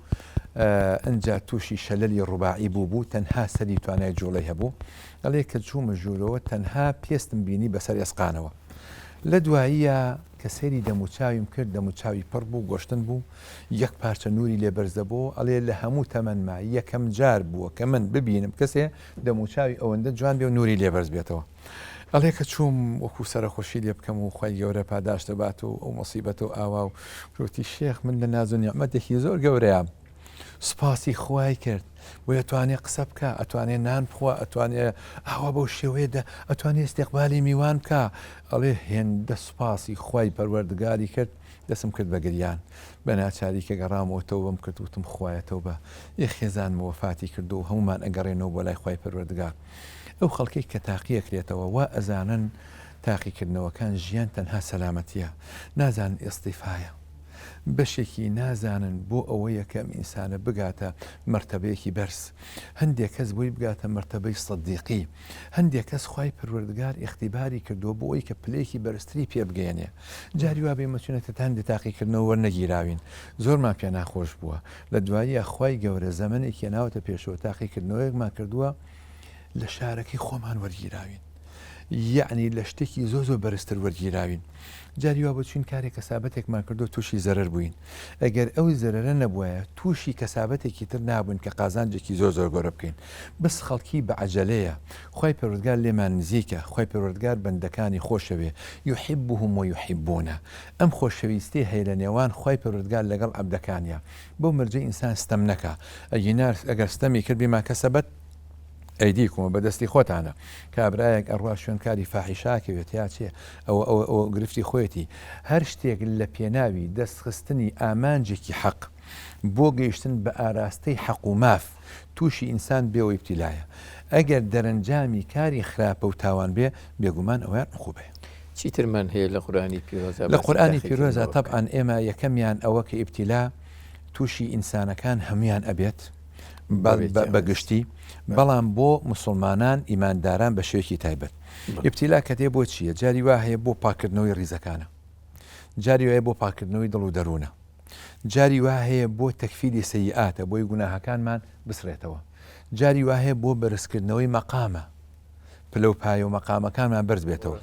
ئەجا تووشی شەلەلی ڕوباعی بوو بوو تەنها سەری توانای جوڵەی هەبوو ئەڵێ کە چوومە ژوورەوە تەنها پێستم بینی بەسەر ئێسقانەوە لە دواییە کە سەیری دەموچاویم کرد دەموچاوی پڕ بوو گۆشتن بوو یەک پارچە نوری لێ بەرز دەبۆوە ئەڵێ لە هەموو تەمەنما یەکەم جار بووە کە من ببینم کەسێ دەموچاوی ئەوەندە جوان بێ و نوری لێ بەرز بێتەوە ئەڵێ کە چووم وەکو سەرەخۆشی لێ بکەم و خوای گەورە پاداشتە بات و ئەو مصیبەتە و ئاوا و وتی شێخ من لە ناز و نیعمەتێکی زۆر گەورەیام سوپاسی خوای کرد بۆیە توانێ قسە بکا ئەتوانێ نان بخوا ئەتوانێ ئاوا بەو شێوەیە دە ئەتوانێ ئیستیقبالی میوان بکا ئەڵێ هێندە سوپاسی خوای پەروەردگاری کرد دەسم کرد بە گریان بە ناچاری کە گەڕامەوە تەوبەم کرد وتم خوایە تەوبە ی خێزانم وەفاتی کردو و هەموومان ئەگەڕێنەوە بۆ لای خوای پەروەردگار ئەو خەڵکەی کە تاقیەکرێتەوە وا ئەزانن تاقیکردنەوەکان ژیان تەنها سەلامەتیە نازانن ئیستیفایە بەشێکی نازانن بۆ ئەوەیە کە ئەم ئینسانە بگاتە مەرتەبەیەکی بەرز هەندێک کەس بۆی بگاتە مەرتەبەی سەدیقی هەندێک کەس خوای پەروەردگار ئیختیباری کردووە بۆ ئەوەی کە پلەیەکی بەرزتری پێ بگەیەنێ جاری وا بێ مەچونەتە هەندێک تاقیکردنەوە وەرنەگیراوین زۆرمان پێ ناخۆش بووە لە دواییە خوای گەورە زەمەنێکی ناوەتە پێشەوە تاقیکردنەوەیەکمان کردووە لە شارەکەی خۆمان وەرگیراوین یەعنی لە شتێکی زۆر زۆر بەرزتر وەرگیراوین جاری وا بۆ چوین کارێک کەسابەتێکمان کردو تووشی زەرەر بووین ئەگەر ئەو زەرەرە نەبوایە تووشی کەسابەتێکی تر نابوون کە قازانجێکی زۆر زۆر گەورە بکەین بەس خەڵکی بە عەجەلەیە خوای پەروەردگار لێمان نزیکە خوای پەروەردگار بەندەکانی خۆشەوێ یحبهم ویحبونە ئەم خۆشەویستی هەیە لە نێوان خوای پەروەردگار لەگەڵ عەبدەکانیا بەو مەرجەی ئینسان ستەم نەکا ئەگینا ئەگەر ستەمی کرد بما کەسەبەت ئەیدیکم بە دەستی خۆتانە کابرایەک ئەڕوا شوێن کاری فاحیشە ئەکەوێت یا چێ ئەوە ئەوە ئەوە گرفتی خۆیەتی هەر شتێک لە پێناوی دەست خستنی ئامانجێکی حەق بۆ گەیشتن بە ئاراستەی حەق و ماف تووشی ئینسان بێ و ئیبتیلایە ئەگەر دەرەنجامی کاری خراپە و تاوان بێ بێگومان ئەوەیان عقوبەیە. چیترمان هەیە لە قورئانی پیرۆزا لە قورئانی پیرۆزا تەبعەن ئێمە یەکەمیان ئەوە کە ئیبتیلا تووشی ئینسانەکان هەمویان ئەبێت بە گشتی بەڵام بۆ مسلمانان ئیمانداران بە شێوەیەکی تایبەت ئیبتیلا کە دێ بۆ چییە جاری وا هەیە بۆ پاکردنەوەی ریزەکانە جاری وایە بۆ پاکردنەوەی دڵ و دەروونە جاری وا هەیە بۆ تەکفیری سەیئاتە بۆی گوناهەکانمان بسڕێتەوە جاری وا هەیە بۆ بەرزکردنەوەی مەقامە پلە و پایە و مەقامەکانمان بەرز بێتەوە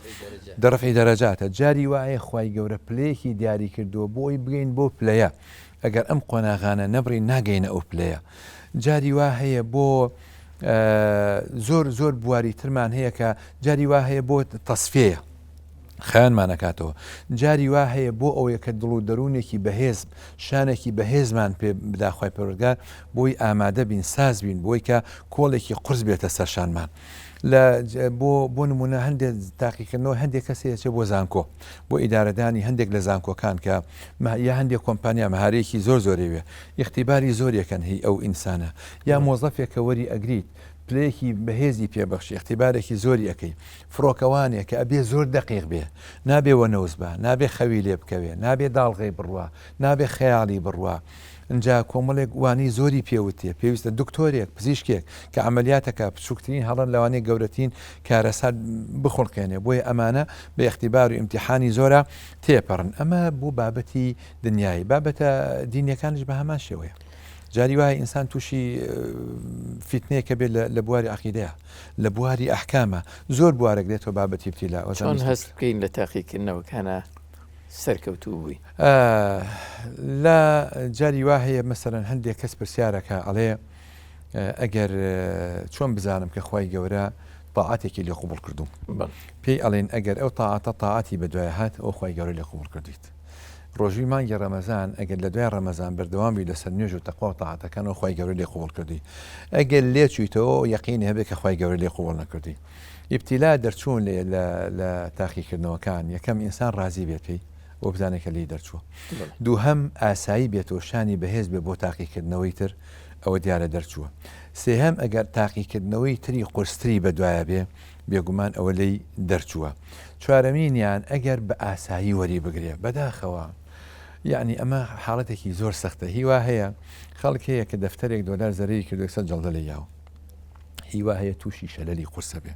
دەڕفی دەرەجاتە جاری وایە خوای گەورە پلەیەکی دیاری کردووە بۆی بگەین بۆ پلەیە ئەگەر ئەم قۆناغانە نەبڕین ناگەینە ئەو پلەیە جاری وا هەیە بۆ زۆر زۆر بواری ترمان هەیە کە جاری وا هەیە بۆ تەسفەیە خەیانمان ئەکاتەوە. جاری وا هەیە بۆ ئەوەیە کە دڵ و دەروونێکی بەهێز، شانێکی بەهێزمان پێ بدا خوای پەروەردگار بۆی ئامادە بین، ساز بین بۆی کە کۆڵێکی قورس بێتە سەر شانمان. لە بۆ بۆ نموونە هەندێک تاقیکردنەوە هەندێک کەس هەیە چێ بۆ زانکۆ، بۆ ئیدارەدانی هەندێک لە زانکۆکان کە یا هەندێک کۆمپانیا مەهارەیەکی زۆر زۆرێوێ، ئیختیباری زۆرێکەن هی ئەو ئینسانە یا مۆزەفێک کە وەری ئەگریت پلەیەکی بەهێزی پێ بەخشی ئیختیبارێکی زۆری ئەکەی فڕۆکەوانێک کە ئەبێ زۆر دەقیق بێ نابێ وەنەوز با نابێ خەوی لێ بکەوێ نابێ داڵغەی بڕوا نابێ خەیاڵی بڕوا ئینجا کۆمەڵێک وانەی زۆری پێ وتێ پێویستە دکتۆرێک پزیشکێک کە عەمەلیاتەکە بچووکترین هەڵە لەوانەیە گەورەترین کارەسات بخوڵقێنێ بۆیە ئەمانە بە ئیختیبار و ئیمتیحانی زۆرە تێپەڕن ئەمە بۆ بابەتی دنیایی بابەتە دینیەکانیش بە هەمان شێوەیە. جاری وایە ئینسان تووشی فیتنەیەکە بێت لە بواری عقیدەیە لە بواری ئەحکامە زۆر بوارێک دێتەوە بابەتی ابتلا چۆن هەست بکەین لە تاقیکردنەوەکانە سەرکەوتوو بووی؟ لە جاری وا هەیە مەسەرەن هەندێک کەس پرسیارەکە ئەڵێ ئەگەر چۆن بزانم کە خوای گەورە تاعاتێکی لێ قوبڵ کردوم پێی ئەڵێن ئەگەر ئەو تاعاتە تاعاتی بەدوای هات ئەو خوای گەورە لێ قوبڵ کردیت ڕۆژووی مانگی ڕەمەزان ئەگەر لە دوای ڕەمەزان بەردەوام بی لەسەر نوێژ و تەقوا و تاعەتەکانەوە خوای گەورە لێ قبوڵ کردی ئەگەر لێ چویتەوە یەقینی هەبێ کە خوای گەورە لێ قبوڵ نەکردی ئیبتیلا دەرچوون لێ لە لە تاقیکردنەوەکان یەکەم ئینسان ڕازی بێت پێی بۆ بزانێت کە لێی دەرچووە دووهەم ئاسایی بێتەوە شانی بەهێز بێ بۆ تاقیکردنەوەی تر ئەوە دیارە دەرچووە سێهەم ئەگەر تاقیکردنەوەی تری قورستری بەدوایە بێ بێگومان ئەوە لێی دەرچووە. چوارەمینیان ئەگەر بە ئاسایی وەری بگرێ بەداخەوە یەعنی ئەمە حاڵەتێکی زۆر سەختە هیوا هەیە خەڵک هەیە کە دەفتەرێک دۆلار زەرەری کردو یەکسەر جەڵدە لێ یاوە هیوا هەیە تووشی شەلەلی قورسە بێ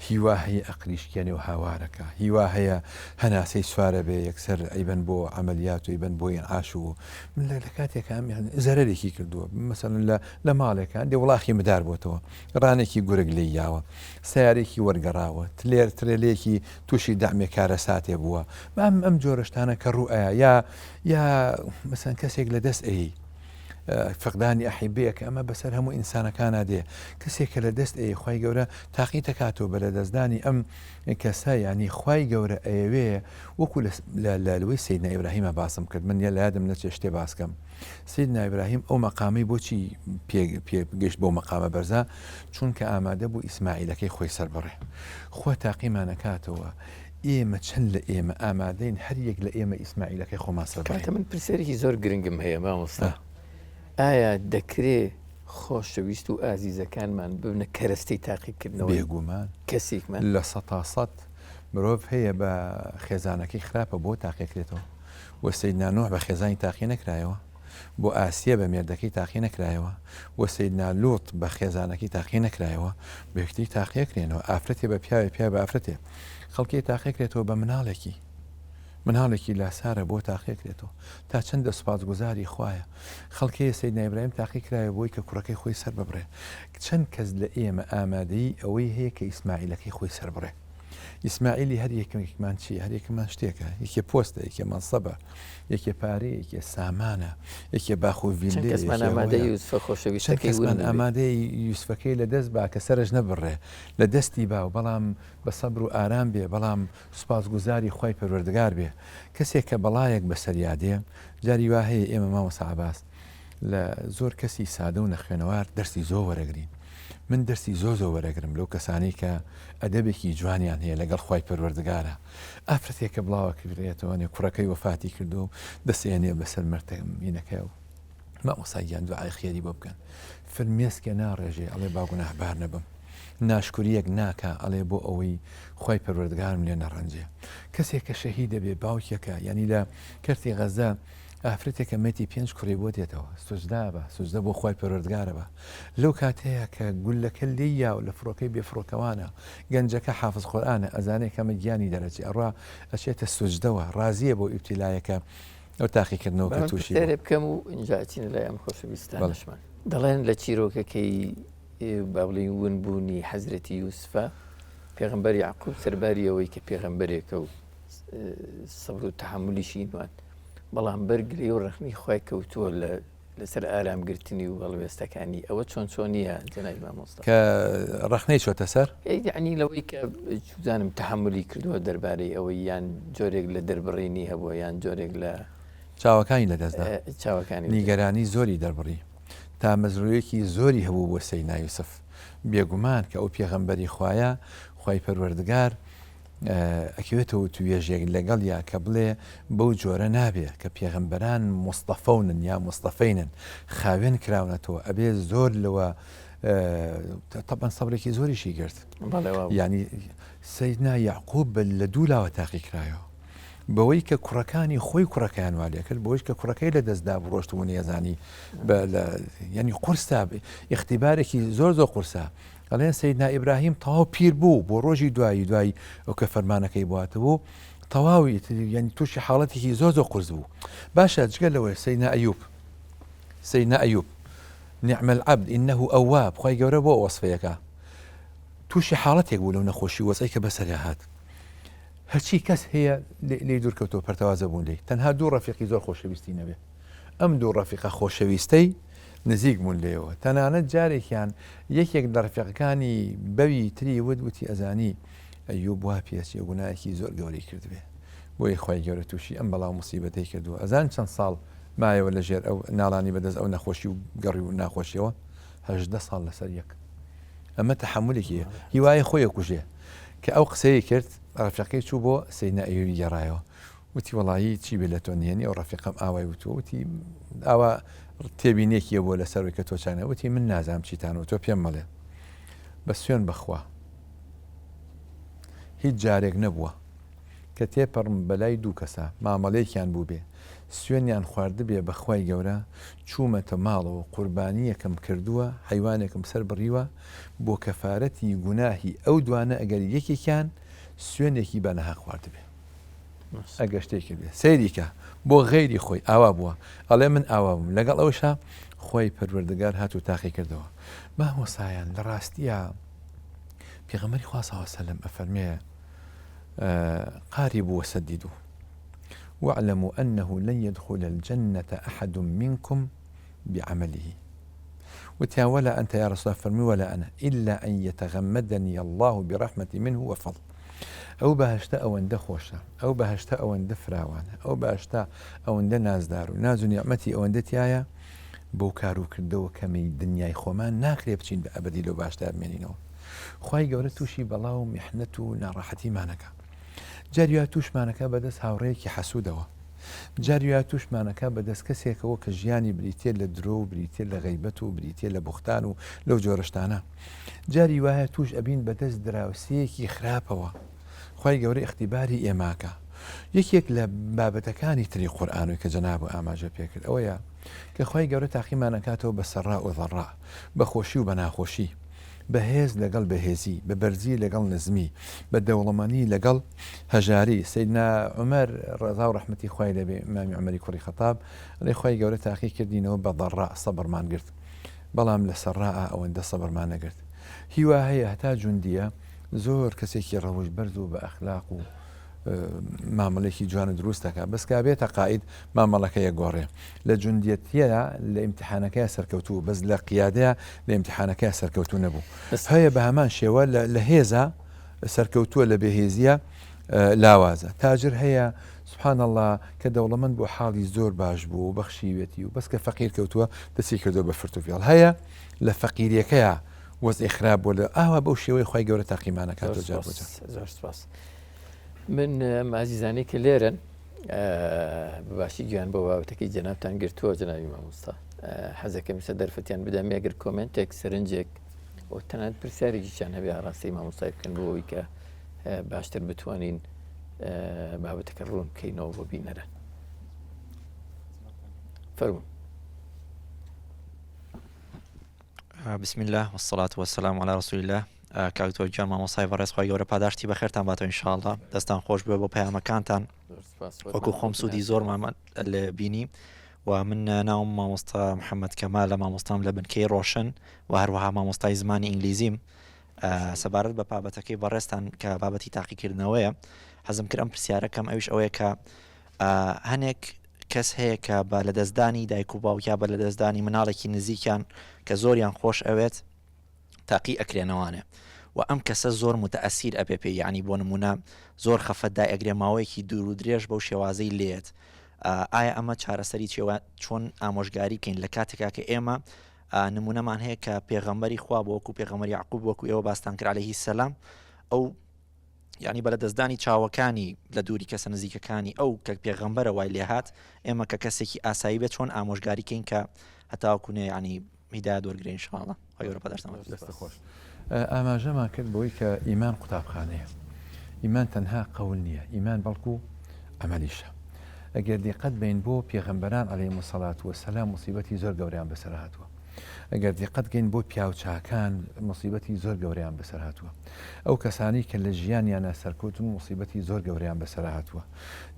هیوا هەیە ئەقریشکێنێ و هاوارەکە هیوا هەیە هەناسەی سوارە بێ یەکسەر ئەیبەن بۆ عملیات و ئیبەن بۆ ئینعاش و من لە کاتێکا زەرەرێکی کردووە مەسەلەن لە لە ماڵێکە دێ وڵاخی مدار بۆتەوە ڕانێکی گورگ لێی یاوە، سەیارەیەکی وەرگەڕاوە، تلێر ترێلێکی تووشی دەعمێ کارەساتێ بووە، ئەم ئەم جۆرە شتانە کە ڕوو ئەیا یا یا مەسەن کەسێک لە دەست ئەی فقدانی ئەحیبەیە کە ئەمە بەسەر هەموو ئینسانەکانە دێ کەسێک کە لە دەست ئەی خوای گەورە تاقی دەکاتەوە بە لە دەستدانی ئەم کەسە ینی خوای گەورە ئەیەوێ وەکو لە لەوەی سەیدنا ئیبراهیمە باسم کرد من یە لە یادم نەچێ شتێ باسکەم سیدنا ئیبراهیم ئەو مەقامەی بۆچی پێ پێ گەشت بەو مەقامە بەرزە چونکە ئامادە بوو ئیسماعیلەکەی خۆی سەربڕێ خوا تاقیمان ئەکاتەوە ئێمە چەند لە ئێمە ئامادەین هەر یەک لە ئێمە ئیسماعیلەکەی خۆمان سەربڕین. کاکە من پرسیارێکی زۆر گرنگم هەیە مامۆستا ئایا دەکرێ خۆشەویست و ئازیزەکانمان ببنە کەرەستەی تاقیکردنەوەی بێگومان کەسێکمان؟ 100% مرۆڤ هەیە بە خێزانەکەی خراپە بۆ تاقیەکرێتەوە بۆ سەیدنا نوح بە خێزانی تاقی نەکرایەوە؟ بۆ ئاسیە بە مێردەکەی تاقی نەکرایەوە؟ بۆ سەیدنا لوط بە خێزانەکەی تاقی نەکرایەوە؟ بە یەکتری تاقیەکرێنەوە ئافرەتێ بە پیاوێ پیاوێ بە ئافرەتێ خەڵکێ تاقیەکرێتەوە بە مناڵێکی مناڵێکی لاسارە بۆ تاقیەکرێتەوە تا چەندە سوپاسگوزاری خوایە خەڵکێ سەیدنا ئیبراهیم تاقی کرایە بۆی کە کوڕەکەی خۆی سەر ببڕێ چەند کەس لە ئێمە ئامادەیی ئەوەی هەیە کە ئیسماعیلەکەی خۆی سەر بڕێ ئیسماعیلی هەر یەکێکمان چییە؟ هەر یەکەمان شتێکە، یەکێ پۆستە، یەکێ مەنسەبە، یەکێ پارەیە، یەکێ سامانە، یەکێ باخ و چەند ڤیللەیە، کەسمان یەکێ ئامادەی ئەوەیە. یوسفە چەند خۆشەویستەکەی ون کەسمان ببێ؟ ئامادەی یوسفەکەی لە دەست با کە سەرش نەبڕێ، لە دەستی با و بەڵام بە سەبر و ئارام بێ، بەڵام سوپاسگوزاری خوای پەروەردگار بێ. کەسێک کە بەڵایەک بەسەریا دێ، جاری وا هەیە ئێمە مامۆستا عەباس لە زۆر کەسی سادە و نەخوێنەوار دەرسی زۆر وەرەگرین. من دەرسی زۆر زۆر وەرەگرم لەو کەسانەی کە ئەدەبێکی جوانیان هەیە لەگەڵ خوای پەروەردگارا ئافرەتێک کە بڵاوە کردێتەوە نێ کوڕەکەی وەفاتی کردو و دەسێنێ بەسەر مەرتەمینەکە و مامۆستا گیان دوعای خێری بۆ بکەن فرمێسکێ ناڕێژێ ئەڵێ با گوناهبار نەبم. ناشکوریەک ناکا ئەڵێ بۆ ئەوەی خوای پەروەردگارم لێ نەڕەنجێ. کەسێک کە شەهید دەبێ باوکێکە یانی لە کەرتی غەزە ئافرەتێکە مێتی پێنج کوڕی بۆ دێتەوە سوجدە بە سوجدە بۆ خوای پەروەردگارە بە لەو کاتەیە کە گوللەکە لێی یاوە لە فڕۆکەی بێ فڕۆکەوانە گەنجەکە حافز قورئانە ئەزانێ کەمە گیانی دەرەچێ ئەڕوا ئەچێتە سوجدەوە ڕازیە بۆ ئیبتیلایەکە ئەو تاقیکردنەوە کە تووشی بوو. بکەم و ئینجا ئەچینە لای ئەم خۆشەویستانەشمان. دەڵێن لە چیرۆکەکەی با بڵێین ونبوونی حەزرەتی یوسفە پێغەمبەر یعقوب سەرباری ئەوەی کە پێغەمبەرێکە و سەبر و تەحەمولیشی نوان بەڵام بەر گلەی و ڕەخنەی خوای کەوتووە لە لەسەر ئارامگرتنی و هەڵوێستەکانی ئەوە چۆن چۆنیە جەنابی مامۆستا؟ کە ڕەخنەی چۆتە سەر؟ یعنی لەوەی کە چوزانم تەحەمولی کردووە دەربارەی ئەوەی یان جۆرێک لە دەربڕینی هەبووە یان جۆرێک لە چاوەکانی لەدەستدا چاوەکانی نیگەرانی زۆری دەربڕی تامەزرۆیەکی زۆری هەبوو بۆ سەیدنا یوسف بێگومان کە ئەو پێغەمبەری خوایە خوای پەروەردگار ئەکەوێتە وتوێژێک لەگەڵیا کە بڵێ بەو جۆرە نابێ کە پێغەمبەران موستەفەونن یا موستەفەینن خاوێن کراونەتەوە ئەبێ زۆر لەوە تەبەن سەبرێکی زۆریشی گرت ینی سەیدنا یعقوب لە دوو لاوە تاقی کرایەوە بەوەی کە کوڕەکانی خۆی کوڕەکەیان وا لێکرد بۆیش کە کوڕەکەی لە دەستدا بڕۆشت و نێزانی ینی قورستا اختیبارێکی زۆر زۆر قورسە ئەڵێن سەیدنا ئیبراهیم تەواو پیر بوو بۆ ڕۆژی دوایی دوای ئەو کە فەرمانەکەی بواتەوە تەواوی یعنی تووشی حاڵەتێکی زۆر زۆر قورس بوو باشە جگە لەوەی سەیدنا ئەیوب سەیدنا ئەیوب نعم العبد إنه أواب خوای گەورە بۆ وەصفەیەکە تووشی حاڵەتێک بوو لەو نەخۆشی وەزعی کە بەسەریا هات هەرچی کەس هەیە لێی دوورکەوتەوە پەرتەوازە بوون لێی تەنها دوو ڕەفیقی زۆر خۆشەویستی نەبێ ئەم دوو ڕەفیقە خۆشەویستەی نزیک بوون لێیەوە تەنانەت جارێکیان یەکێک لە ڕەفیقەکانی بەوی تری وت وتی ئەزانی ئەیوب وا پێچێ گوناهێکی زۆر گەورەی کردبێ بۆیە خوای گەورە تووشی ئەم بەڵا و موسیبەتەی کردووە ئەزان چەند ساڵ مایەوە لە ژێر ئەو ناڵانی بەدەست ئەو نەخۆشی و گەڕی و ناخۆشیەوە 18 ساڵ لەسەر یەک ئەمە تەحەمولێکی هیوایە خۆی ئەکوژێ کە ئەو قسەی کرد ڕەفیقەکەی چوو بۆ سەیدنا ئەیوبی گێڕایەوە وتی وەڵایی چی بێ لە تۆ نهێنی ئەو ڕەفیقەم ئاوای وتووە وتی ئاوا تێبینێکی بووە لەسەر کە تۆ چانە وتی من نازانم چیتان و تۆ پێم مەڵێ بە سوێن بەخوا هیچ جارێک نەبووە کە تێپەڕم بەلای دوو کەسا مامەڵەیەکیان بووبێ سوێنیان خواردبێ بە خوای گەورە چوومەتە ماڵەوە قوربانییەکم کردووە حەیوانێکم سەر بڕیوە بۆ کەفارەتی گوناهی ئەو دوانە ئەگەر یەکێکیان سوێنێکی بە ناهەق خواردبێ ئەگەر شتێک کردبێ سەیری کە بۆ غەیری خۆی ئاوا بووە ئەڵێ من ئاوا بووم لەگەڵ ئەوشا خۆی پەروەردگار هات و تاقی کردەوە مامۆسایان لە ڕاستیە پێغەمبەری خوا صلی الله علیه وسلم ئەفەرمێ قاربوا وسددوا واعلموا أنه لن يدخل الجنة أحد منكم بعمله وتیان ولا أنت يا رسول الله فەرمی ولا أنا إلا أن يتغمدني الله برحمة منه وفضل ئەو بەهەشتە ئەوەندە خۆشە ئەو بەهەشتە ئەوەندە فراوانە ئەو بەهەشتە ئەوەندە نازدار و ناز و نیعمەتی ئەوەندە تایە بەو کار و کردەوە کەمەی دنیای خۆمان ناکرێ بچین بە ئەبەدی لەو باشدا بمێنینەوە خوای گەورە تووشی بەڵا و میحنەت و ناڕەحەتیمانەکا. جاری وا تووشمانەکا بەدەست هاوڕێیەکی حەسوودەوە. جاری وا تووشمانەکا بەدەست کەسێکەوە کە ژیانی بریتییە لە درۆ و بریتییە لە غەیبەت و بریتییە لە بوختان و لەو جۆرە شتانە. جاری وایە تووش ئەبین بەدەست دراوسێیەکی خراپەوە. خوای گەورە ئیختیباری ئێماکا. یەکێک لە بابەتەکانی تری قورئان و کە جەنابت ئاماژە پێکرد ئەوەیە کە خوای گەورە تاقیمان ئەکاتەوە بە سەڕا و ضەڕا، بە خۆشی و بە ناخۆشی. بە هێز لەگەڵ بەهێزی، بە بەرزی لەگەڵ نزمی، بە دەوڵەمەنی لەگەڵ هەژاری، سەیدنا عومەر ڕەزا و ڕەحمەتی خوای لێ بێ، ئیمامی عومەری کوڕی خەتاب ئەڵێ خوای گەورە تاقی کردینەوە بە ضەڕا سەبرمان گرت، بەڵام لە سەڕاء ئەوەندە سەبرمان نەگرت. هیوا هەیە هەتا جوندیە زۆر کەسێکی ڕەوشت بەرز و بە ئەخلاق و مامەڵێکی جوان و دروست دەکا بەس کا بێتە قائید مامەڵەکە یەگۆڕێ لە جوندیەتیە لە ئیمتحانەکەی سەرکەوتوو بەس لە قیادەیە لە ئیمتحانەکەی سەرکەوتوو نەبوو هەیە بە هەمان شێوە لە هێزە سەرکەوتووە لە بێهێزیە لاوازە تاجر هەیە سبحان الله کە دەوڵەمەند بۆ حاڵی زۆر باش بوو و بەخشیوێتی و بەس کە فەقیر کەوتووە دەستی کردو بە فرتوفێڵ هەیە لە فەقیریەکەیە وەزعی خراپ بۆ لە ئاوا بەو شێوەی خی گەورە تاقیمانەکاتەوە جار بۆ جار. زۆر سپاس. من ئەم ئازیزانەی کە لێرەن بەباشی گوێیان بۆ بابەتەکەی جەنابتان گرتووە جەنابی مامۆستا حەزەکەم ئێستا دەرفەتیان بدەم ئەگەر کۆمێنتێک سەرنجێک و تەنانەت پرسیارێکیشیان هەبێ ئاراستەی مامۆستای بکەن بۆ ئەوەی کە باشتر بتوانین بابەتەکە ڕوون بکەینەوە بۆ بینەران. فەرموون. بسم الله والصلاة والسلام على رسول الله کاک دکتۆر گیان مامۆستای بەڕێز خوای گەورە پاداشتی بەخێرتان باتەوە ان شاء الله دەستان خۆش بێ بۆ پەیامەکانتان وەکو خۆم سوودی زۆر مامە لێ بینی و من ناوم مامۆستا محەممەد کەمالە مامۆستام لە بنکەی ڕۆشن و هەروەها مامۆستای زمانی ئینگلیزیم سەبارەت بە بابەتەکەی بەڕێزتان کە بابەتی تاقیکردنەوەیە حەزم کرد ئەم پرسیارەکەم ئەویش ئەوەیە کە هەنێک کەس هەیە کە بە لەدەستدانی دایک و باوک یا بە لەدەستدانی مناڵێکی نزیکیان کە زۆریان خۆش ئەوێت تاقی ئەکرێنەوانێ و ئەم کەسە زۆر متەئەسیر ئەبێ پێی یانی بۆ نمونە زۆر خەفەت دای ئەگرێ ماوەیەکی دوور و درێژ بەو شێوازەی لێت ئایا ئەمە چارەسەری چێوە چۆن ئامۆژگاری بکەین لە کاتێکا کە ئێمە نمونەمان هەیە کە پێغەمبەری خوا بۆ وەکو پێغەمبەر یعقوب وەکو ئێوە باستان کرد عەلەیهی سەلام ئەو یعنی بە لەدەستدانی چاوەکانی لە دووری کەسە نزیکەکانی ئەو کە پێغەمبەرە وای لێهات ئێمە کە کەسێکی ئاسایی بێت چۆن ئامۆژگاری کەین کە هەتاوەکو نێ ینی هیدایەت وەرگرێ ان شاء اللە خوای گەورە پاداشتان بدات. دەستت خۆش. ئاماژەمان کرد بەوەی کە ئیمان قوتابخانەیە. ئیمان تەنها قەول نییە، ئیمان بەڵکو عەمەلیشە. ئەگەر دیقەت بەین بۆ پێغەمبەران علیهم الصلوة والسلام موسیبەتی زۆر گەورەیان بەسەر هاتووە. ئەگەر دیقەت گەین بۆ پیاوچاکان موسیبەتی زۆر گەورەیان بەسەر هاتووە. ئەو کەسانەی کە لە ژیانیانا سەرکەوتن موسیبەتی زۆر گەورەیان بەسەر هاتووە.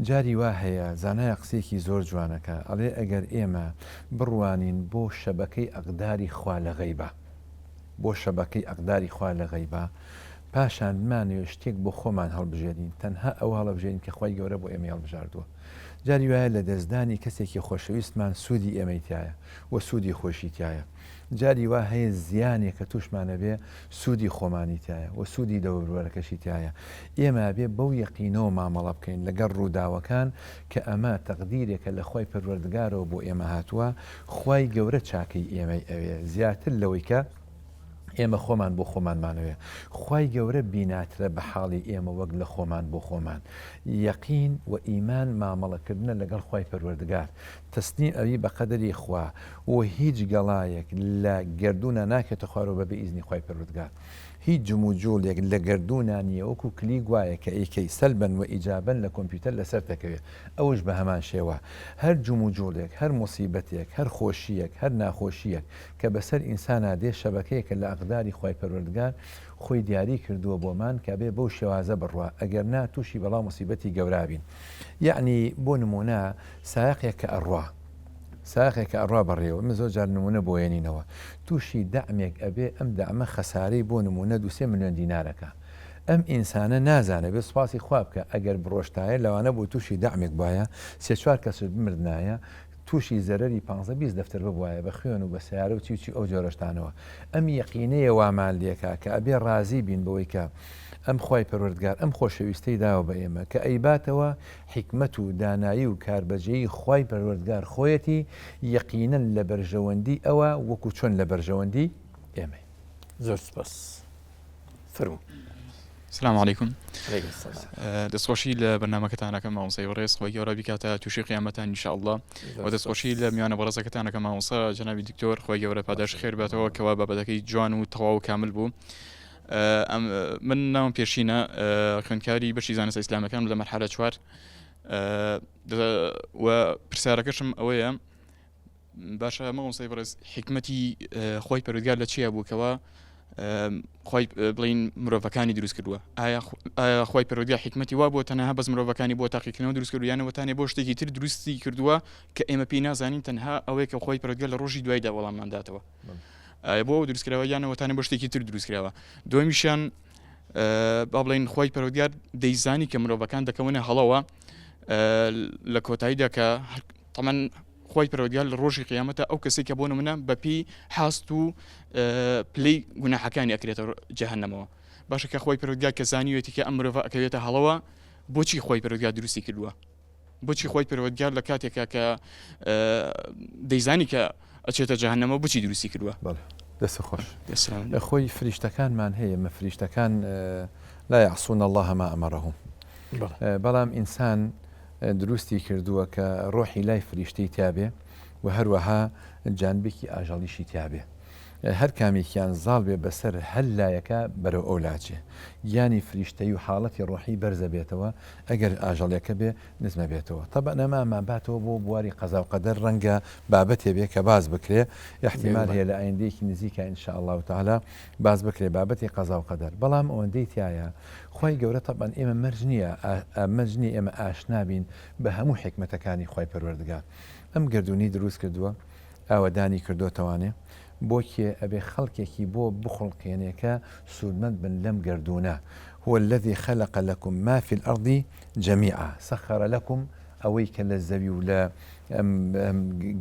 جاری وا هەیە زانایە قسەیەکی زۆر جوانەکا ئەڵێ ئەگەر ئێمە بڕوانین بۆ شەبەکەی ئەقداری خوا لە غەیبا بۆ شەبەکەی ئەقداری خوا لە غەیبا پاشان بمانەوێ شتێک بۆ خۆمان هەڵبژێرین تەنها ئەوە هەڵەبژێرین کە خوای گەورە بۆ ئێمەی هەڵبژاردووە جاری وایە لە دەستدانی کەسێکی خۆشەویستمان سوودی ئێمەی تایە و سوودی خۆشی تایە جاری وا هەیە زیانێک کە تووشمان ئەبێ سوودی خۆمانی تیایە و سوودی دەوروبەرەکەشی تیایە. ئێمە ئەبێ بەو یەقینەوە مامەڵە بکەین لەگەڵ ڕووداوەکان کە ئەمە تەقدیرێکە لە خوای پەروەردگارەوە بۆ ئێمە هاتووە، خوای گەورە چاکەی ئێمەی ئەوێ زیاتر لەوەی کە ئێمە خۆمان بۆ خۆمانمانەوێ. خوای گەورە بیناترە بە حاڵی ئێمە وەک لە خۆمان بۆ خۆمان. یەقین و ئیمان مامەڵەکردنە لەگەڵ خوای پەروەردگار. تەسلیم ئەبی بە قەدەری خوا و هیچ گەڵایەک لە گەردوونا ناکەوێتە خوارەوە بەبێ ئیزنی خوای پەروەردگار هیچ جموجوڵێک لە گەردوونا نییە وەکو کلیک وایە کە ئەیکەی سەلبەن و ئیجابەن لە کۆمپیوتەر لەسەر دەکەوێ ئەوش بە هەمان شێوە هەر جموجوڵێک هەر موسیبەتێک هەر خۆشییەک هەر ناخۆشییەک کە بەسەر ئینسانا دێ شەبەکەیەکە لە ئەقداری خوای پەروەردگار خۆی دیاری کردووە بۆمان کە ئەبێ بەو شێوازە بڕوا ئەگەر نا تووشی بەڵا موسیبەتی گەورابین یەعنی بۆ نموونە سایەقێک کە ئەڕوا سایەقێک کە ئەڕوا بەڕێوە من زۆر جار نموونە بۆ یەنینەوە تووشی دەعمێک ئەبێ ئەم دەعمە خەسارەی بۆ نموونە دوو سێ ملیۆن دینارەکە ئەم ئینسانە نازانێ بێ سوپاسی خوا بکە ئەگەر بڕۆشتایە لەوانە بوو تووشی دەعمێک بایە سێ چوار کەسش بمردنایە تووشی زەرەری پانزە 20 دەفتەر ببوایە بە خوێن و بە سەیارە و چی و چی ئەو جۆرەشتانەوە ئەم یەقینەیە وامان لێکا کە ئەبێ ڕازی بین بەوەی کە ئەم خوای پەروەردگار ئەم خۆشەویستەی داوە بە ئێمە کە ئەیباتەوە حیکمەت و دانایی و کاربەجێی خوای پەروەردگار خۆیەتی یەقینەن لە بەرژەوەندی ئەوە وەکو چۆن لە بەرژەوەندی ئێمەی. زۆر سوپاس. فەرموو. سلام علیکم علیکم السلام. دەستخۆشی لە بەرنامەکەتان ئەکەم مامۆستای بەڕێز خوای گەورە بیکاتە تووشی قیامەتان ان شاء اللە و دەستخۆشی لە میوانە بەڕێزەکەتان ئەکەم مامۆستا جەنابی دکتۆر خوای گەورە پاداشت خێر باتەوە کەوا بابەتەکەی جوان و تەواو و کامل بوو من ناوم پێشینە خوێندکاری بەشی زانستە ئیسلامەکان لە مەرحەلە چوار و پرسیارەکەشم ئەوەیە باشە مامۆستای بەڕێز حکمەتی خۆی پەروەردگار لە چییە بوو کەوا خۆی بڵین مرۆڤەکانی دروست کردووە ئایا ئایا خۆی پەروەردگار حکمەتی وا بۆ تەنها بەس مرۆڤەکانی بۆ تاقیکردنەوە دروست کردو یانەوە تانێ بۆ شتێکی تر دروستی کردووە کە ئێمە پێی نازانین تەنها ئەوەیە کە خۆی پەروەردگار لە ڕۆژی دوایدا وەڵاممان داتەوە ئایا بۆ ئەو دروست کراوە یان ئەوەتانێ بۆ شتێکی تر دروست کراوە دومیشیان با بڵێین خۆی پەروەردگار دەیزانی کە مرۆڤەکان دەکەونە هەڵەوە لە کۆتاییدا کە تەمەن خۆی پەروەردگار لە ڕۆژی قیامەتە ئەو کەسێک کە بۆ نمونە بەپی حاست و پلەی گوناحەکانی ئەکرێتە جەهەنەمەوە باشە کە خۆی پەروەردگار کە زانیوێتی کە ئەم مرۆڤە ئەکەوێتە هەڵەوە بۆچی خۆی پەروەردگار دروستی کردووە بۆچی خوای پەروەردگار لە کاتێکا کە دەیزانی کە ئەچێتە جەهەنەمەوە بۆچی دروستی کردووە؟ بەڵێ دەست خۆش خۆی فریشتەکانمان هەیە مە فریشتەکان لا يعصون الله ما أمرهم بەڵام ئینسان دروستی کردووە کە ڕۆحی لای فریشتەی تیابێ و هەروەها جانبێکی ئاژەڵیشی تیابێ. هەر کامێکیان زاڵ بێ بەسەر هەر لایەکا بەرەو ئەو لاچێ. گیانی فریشتەیی و حاڵەتی ڕۆحی بەرزە بێتەوە، ئەگەر ئاژەڵیەکە بێ نزمە بێتەوە. تەبعەن ئەمە ئەمانباتەوە بۆ بواری قەزا و قەدەر ڕەنگە بابەتێ بێ کە باس بکرێ، ئیحتیمال هەیە لە ئایندەیەکی نزیکا ان شاء اللە تعالی باس بکرێ بابەتی قەزا و قەدەر. بەڵام ئەوەندەی تیایە خوای گەورە تەبعەن ئێمە مەرج نییە مەرج نییە ئێمە ئاشنا بین بە هەموو حیکمەتەکانی خوای پەروەردگار. ئەم گەردوونەی دروست کردووە ئاوەدانی کردۆتەوانێ بۆ کێ ئەبێ خەڵکێکی بۆ بخوڵقێنێ کە سوودمەند بن لەم گەردوونە، هو الذی خلق لکم ما فی الارض جمیعا، سخر لکم ئەوەی کە لە زەوی و لە ئەم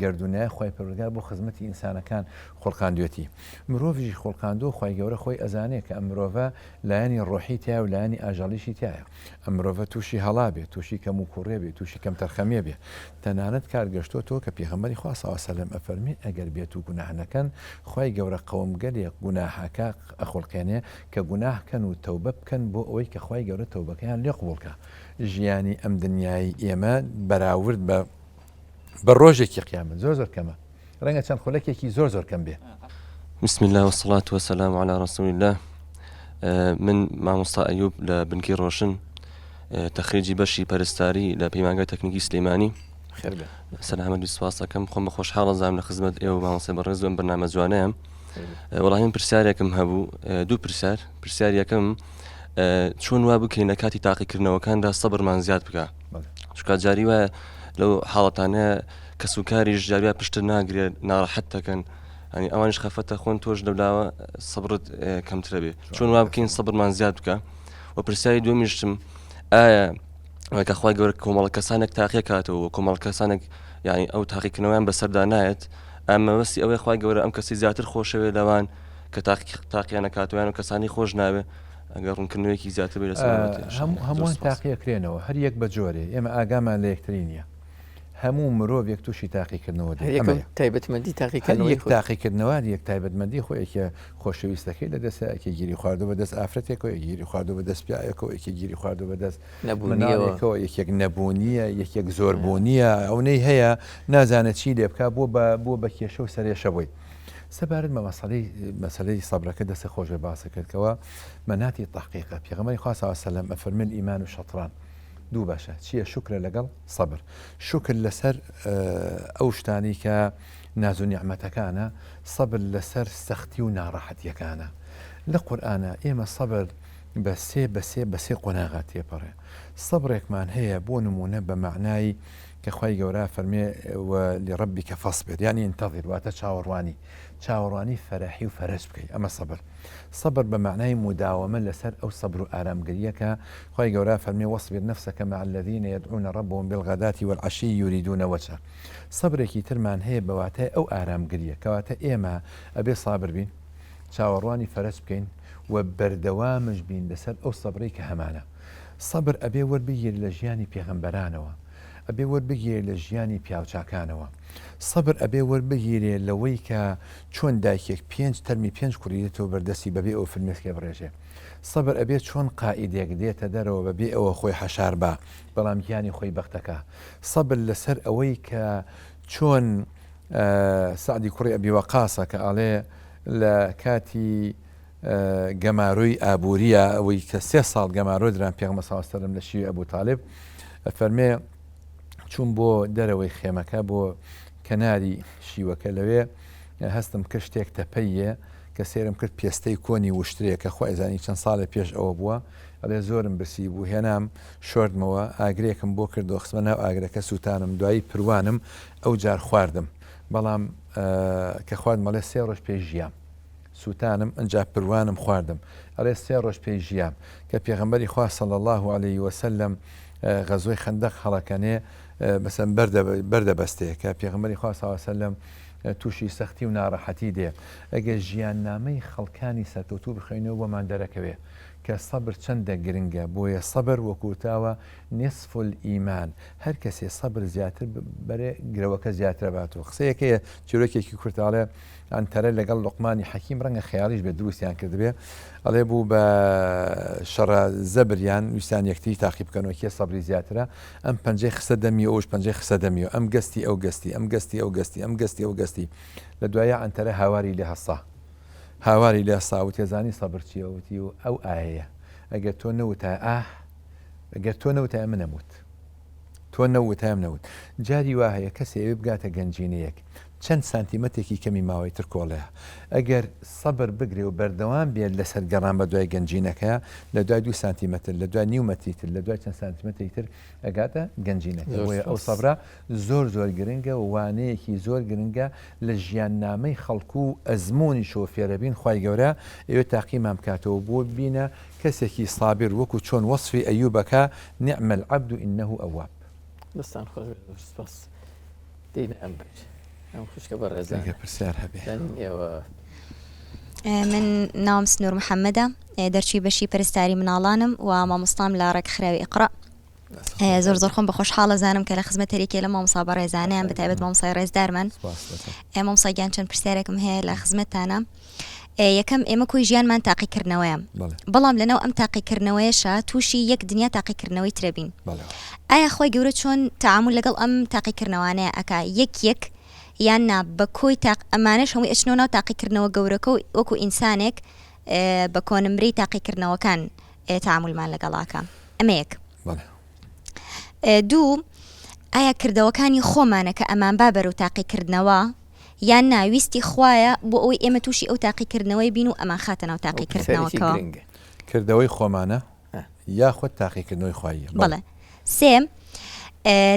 گەردوونایە خوای پەروەردگار بۆ خزمەتی ئینسانەکان خوڵقاندوێتی. مرۆڤیشی خوڵقاندووە خوای گەورە خۆی ئەزانێ کە ئەم مرۆڤە لایەنی ڕۆحی تیایە و لایەنی ئاژەڵیشی تیایە. ئەم مرۆڤە تووشی هەڵا بێ، تووشی کەموکوڕێ بێ، تووشی کەمتەرخەمیە بێ. تەنانەت کار گەشتۆتەوە کە پێغەمبەری خوا صلی اللە علیە وسلم ئەفەرمێ ئەگەر بێتو گوناه نەکەن خوای گەورە قەومگەلێک گوناهەکە ئەخوڵقێنێ کە گوناه کەن و تەوبە بکەن بۆ ئەوەی کە خوای گەورە تەوبەکەیان لێ قبوڵ کا. ژیانی ئەم دنیای ئێمە بەراورد بە بە ڕۆژێکی قیامەت زۆر زۆر کەمە. ڕەنگە چەند خولەکێکی زۆر زۆر کەم بێ. بسم اللە والصلاة والسلام علی رسول اللە من مامۆستا ئەیوب لە بنکەی ڕۆشن تەخریجی بەشی پەرستاری لە پەیمانگای تەکنیکی سلێمانی سەلامەت بی سپاس دەکەم خۆم بە خۆشحاڵە زام لە خزمەت ئێوە مامۆستای بەڕێز ئەم بەرنامە جوانەیە وەڵامی من پرسیارێکم هەبوو دوو پرسیار پرسیار یەکەم چۆن وا بکەین لە کاتی تاقیکردنەوەکاندا سەبرمان زیاد بکە چکا جاری وایە لەو حاڵەتانە کەسوکاریش جاری وایە پشتت ناگرێت ناڕەحەت دەکەن ئەنی ئەوانیش خەفەتە خۆن تۆش لەولاوە سەبرت کەمترە بێ چۆن وا بکەین سەبرمان زیاد بکە و پرسیاری دومیشتم ئایا کە خوای گەورە کۆمەڵە کەسانێک تاقیە کاتەوە و کۆمەڵ کەسانێک یعنی ئەو تاقیکردنەوەیان بەسەردا نایەت ئەمەوەستی ئەوەی خوای گەورە ئەم کەسی زیاتر خۆشەوێ لەوان کە تاقیانە کاتویان و کەسانی خۆش ناوێ ئەگەر ڕوونکردنەوەیەکی زیاتر بێ لەسەر هەمووان تاقیەکرێنەوە هەر یەک بە جۆرێ ئێمە ئاگامان لە یەکتری نییە هەموو مرۆڤێک تووشی تاقیکردنەوە دێت. هەریەکە و تایبەتمەندی تاقیکردنەوەی خۆی. هەر یەک تاقیکردنەوە هەر یەک تایبەتمەندی خۆی یەکێ خۆشەویستەکەی لە دەستە، یەکێ گیری خواردووە بە دەست ئافرەتێکەوە، یەکێ گیری خواردووە بە دەست پیاوێکەوە، یەکێ گیری خواردووە بە دەست مناڵێکەوە، یەکێک نەبوونییە، یەکێک زۆربوونییە، ئەونەی هەیە نازانێت چی لێ بکا، بووە بە بووە بە کێشە و سەرێشە بۆی. سەبارەت بە مەسەلەی مەسەلەی سەبرەکە دەستت خۆش بێ باست کرد کەوا مەناتی تەحقیقە. پێغەمبەری خوا صلی اللە علیە وسلم ئەفەرموێ الایمان شەطران. دوو بەشە چیە شوکرە لەگەڵ سەبر شوکر لەسەر ئەو شتانی کە ناز و نیعمەتەکانە سەبر لەسەر سەختی و ناڕەحەتیەکانە لە قورئانە ئێمە سەبر بە سێ بە سێ بە سێ قۆناغا تێپەڕێ سەبرێکمان هەیە بۆ نمونە بە مەعنای کە خوای گەورە فەرمێ و لربک فاصبر یعنی انتظر واتە چاوەڕوانی چاوەڕوانی فەرەحی و فەرەج بکەی ئەمە سەبر سەبر بە مەعنای موداوەمە لەسەر ئەو سەبر و ئارامگرییە کە خوای گەورە فەرمی واصبر نفسک مع الذین یدعون ربهم بالغداة والعشی یریدون وجهه سەبرێکی ترمان هەیە بە واتای ئەو ئارامگرییە کەواتە ئێمە ئەبێ سابر بین چاوەڕوانی فەرەج بکەین و بەردەوامش بین لەسەر ئەو سەبرەی کە هەمانە سەبر ئەبێ وەربگیرێ لە ژیانی پێغەمبەرانەوە ئەبێ وەربگیرێ لە ژیانی پیاوچاکانەوە سەبر ئەبێ وەربگیرێ لەوەی کە چۆن دایکێک پێنج تەرمی پێنج کوڕی دێتەوە بەردەستی بەبێ ئەوە فرمێسکێ بڕێژێ؟ سەبر ئەبێ چۆن قائیدێک دێتە دەرەوە بەبێ ئەوە خۆی حەشار با بەڵام گیانی خۆی بەختەکا؟ سەبر لەسەر ئەوەی کە چۆن سەعدی کوڕی ئەبی وەقاسە کە ئەڵێ لە کاتی گەمارۆی ئابووریە ئەوەی کە سێ ساڵ گەمارۆ دران پێغەمبەر صلی اللە علیه و سلم لە شیوی ئەبو تالیب ئەفەرمێ چووم بۆ دەرەوەی خێمەکە بۆ کەناری شیوەکە لەوێ هەستم کرد شتێک تەپەیە کە سێرم کرد پێستەی کۆنی وشترێ کە خوا ئەزانی چەند ساڵێ پێش ئەوە بووە ئەڵێ زۆرم برسی بوو هێنام شۆردمەوە ئاگرێکم بۆ کردەوە خستمە ناو ئاگرەکە سووتانم دوایی پروانم ئەو جار خواردم بەڵام کە خواردم ئەڵێ سێ ڕۆژ پێش ژیام سووتانم ئەجا پروانم خواردم ئەڵێ سێ ڕۆژ پێی ژیام کە پێغەمبەری خوا صلی اللە علیه وسلم غەزوەی خەندەق هەڵەکەنێ مەسەن بەردەبەستێ کە پێغەمبەری خوا صلی اللە علیه وسلم تووشی سەختی و ناڕەحەتی دێ ئەگەر ژیاننامەی خەڵکانی سەرکەوتوو بخوێنەوە بۆمان دەرەکەوێ کە سەبر چەندە گرنگە بۆیە سەبر وەکوتاوە نصف الایمان هەر کەسێ سەبر زیاتر بەرێ گرەوەکە زیاترە بات و قسەیەکەیە چیرۆکێکی کورتاڵێ عەنتەرە لەگەڵ لوقمانی حەکیم ڕەنگە خەیاڵیش بێت دروستیان کردبێ ئەڵێ بوو بە شەڕە زەبریان ویستیان یەکتری تاقی بکەنەوە کێ سەبری زیاترە ئەم پەنجەی خستە دەمی ئەوش پەنجەی خستە دەمی ئەم گەستی ئەو گەستی ئەم گەستی ئەو گەستی ئەم گەستی ئەو گەستی لە دوایە عەنتەرە هاواری لێ هەستا. هاواری لێ سا وتی ئەزانی سەبر چییە؟ وتی ئەو ئایەیە ئەگەر تۆ نەوتایە ئاه ئەگەر تۆ نەوتایە من ئەموت تۆ نەوتایە من نەوت جاری وا هەیە کەسێ ئەوێ بگاتە گەنجینەیەک چەند سانتیمەتێکی کەمی ماوەی تر کۆڵەیە ئەگەر سەبر بگرێ و بەردەوام بێت لەسەر گەڕان بە دوای گەنجینەکەیا لە دوای دوو سانتیمەتر لە دوای نیو مەتری تر لە دوای چەند سانتیمەترێکی تر ئەگاتە گەنجینەکە بۆیە ئەو سەبرە زۆر زۆر گرنگە و وانەیەکی زۆر گرنگە لە ژیاننامەی خەڵک و ئەزموونیشەوە فێرەبین خوای گەورە ئەوێ تاقیمان بکاتەوە بۆ ببینە کەسێکی سابر وەکو چۆن وەسفی ئەیوب ئەکا نعم العبد انه اواب. دەستان خۆش بێت زۆر سپاس دێینە ئەم بەر ئەم خوشکە بەڕێزانە ئەگەر پرسیار هەبێ. زانین ئێوە من ناوم سنوور محەممەدە دەرچووی بەشی پەرستاری مناڵانم و مامۆستام لە ڕێکخراوی ئیقرا زۆر زۆر خۆم بە خۆشحاڵە زانم کە لە خزمەت هەریکێ لە مامۆستا بەڕێزانیان بە تایبەت مامۆستای ڕێزدارمان مامۆستا گیان چەند پرسیارێکم هەیە لە خزمەتتانە یەکەم ئێمە کۆی ژیانمان تاقیکردنەوەیە بەڵام لەناو ئەم تاقیکردنەوەیەشە تووشی یەک دنیا تاقیکردنەوەی ترەبین ئایا خۆی گەورە چۆن تعامل لەگەڵ ئەم تاقیکردنەوانەیە ئەک یەک یەک یان نا بە کۆی تاق ئەمانەش هەمووی ئەچنەوە ناو تاقیکردنەوە گەورەکە و وەکو ئینسانێک بە کۆنمرەی تاقیکردنەوەکان تەعامولمان لەگەڵ ئەکا ئەمە یەک دوو ئایا کردەوەکانی خۆمانە کە ئەمان با بەرەو تاقیکردنەوە یان نا ویستی خوایە بۆ ئەوەی ئێمە تووشی ئەو تاقیکردنەوەی بین و ئەمان خاتە ناو تاقیکردنەوەکەوە کردەوەی خۆمانە یاخود تاقیکردنەوەی خواییە بەڵێ سێ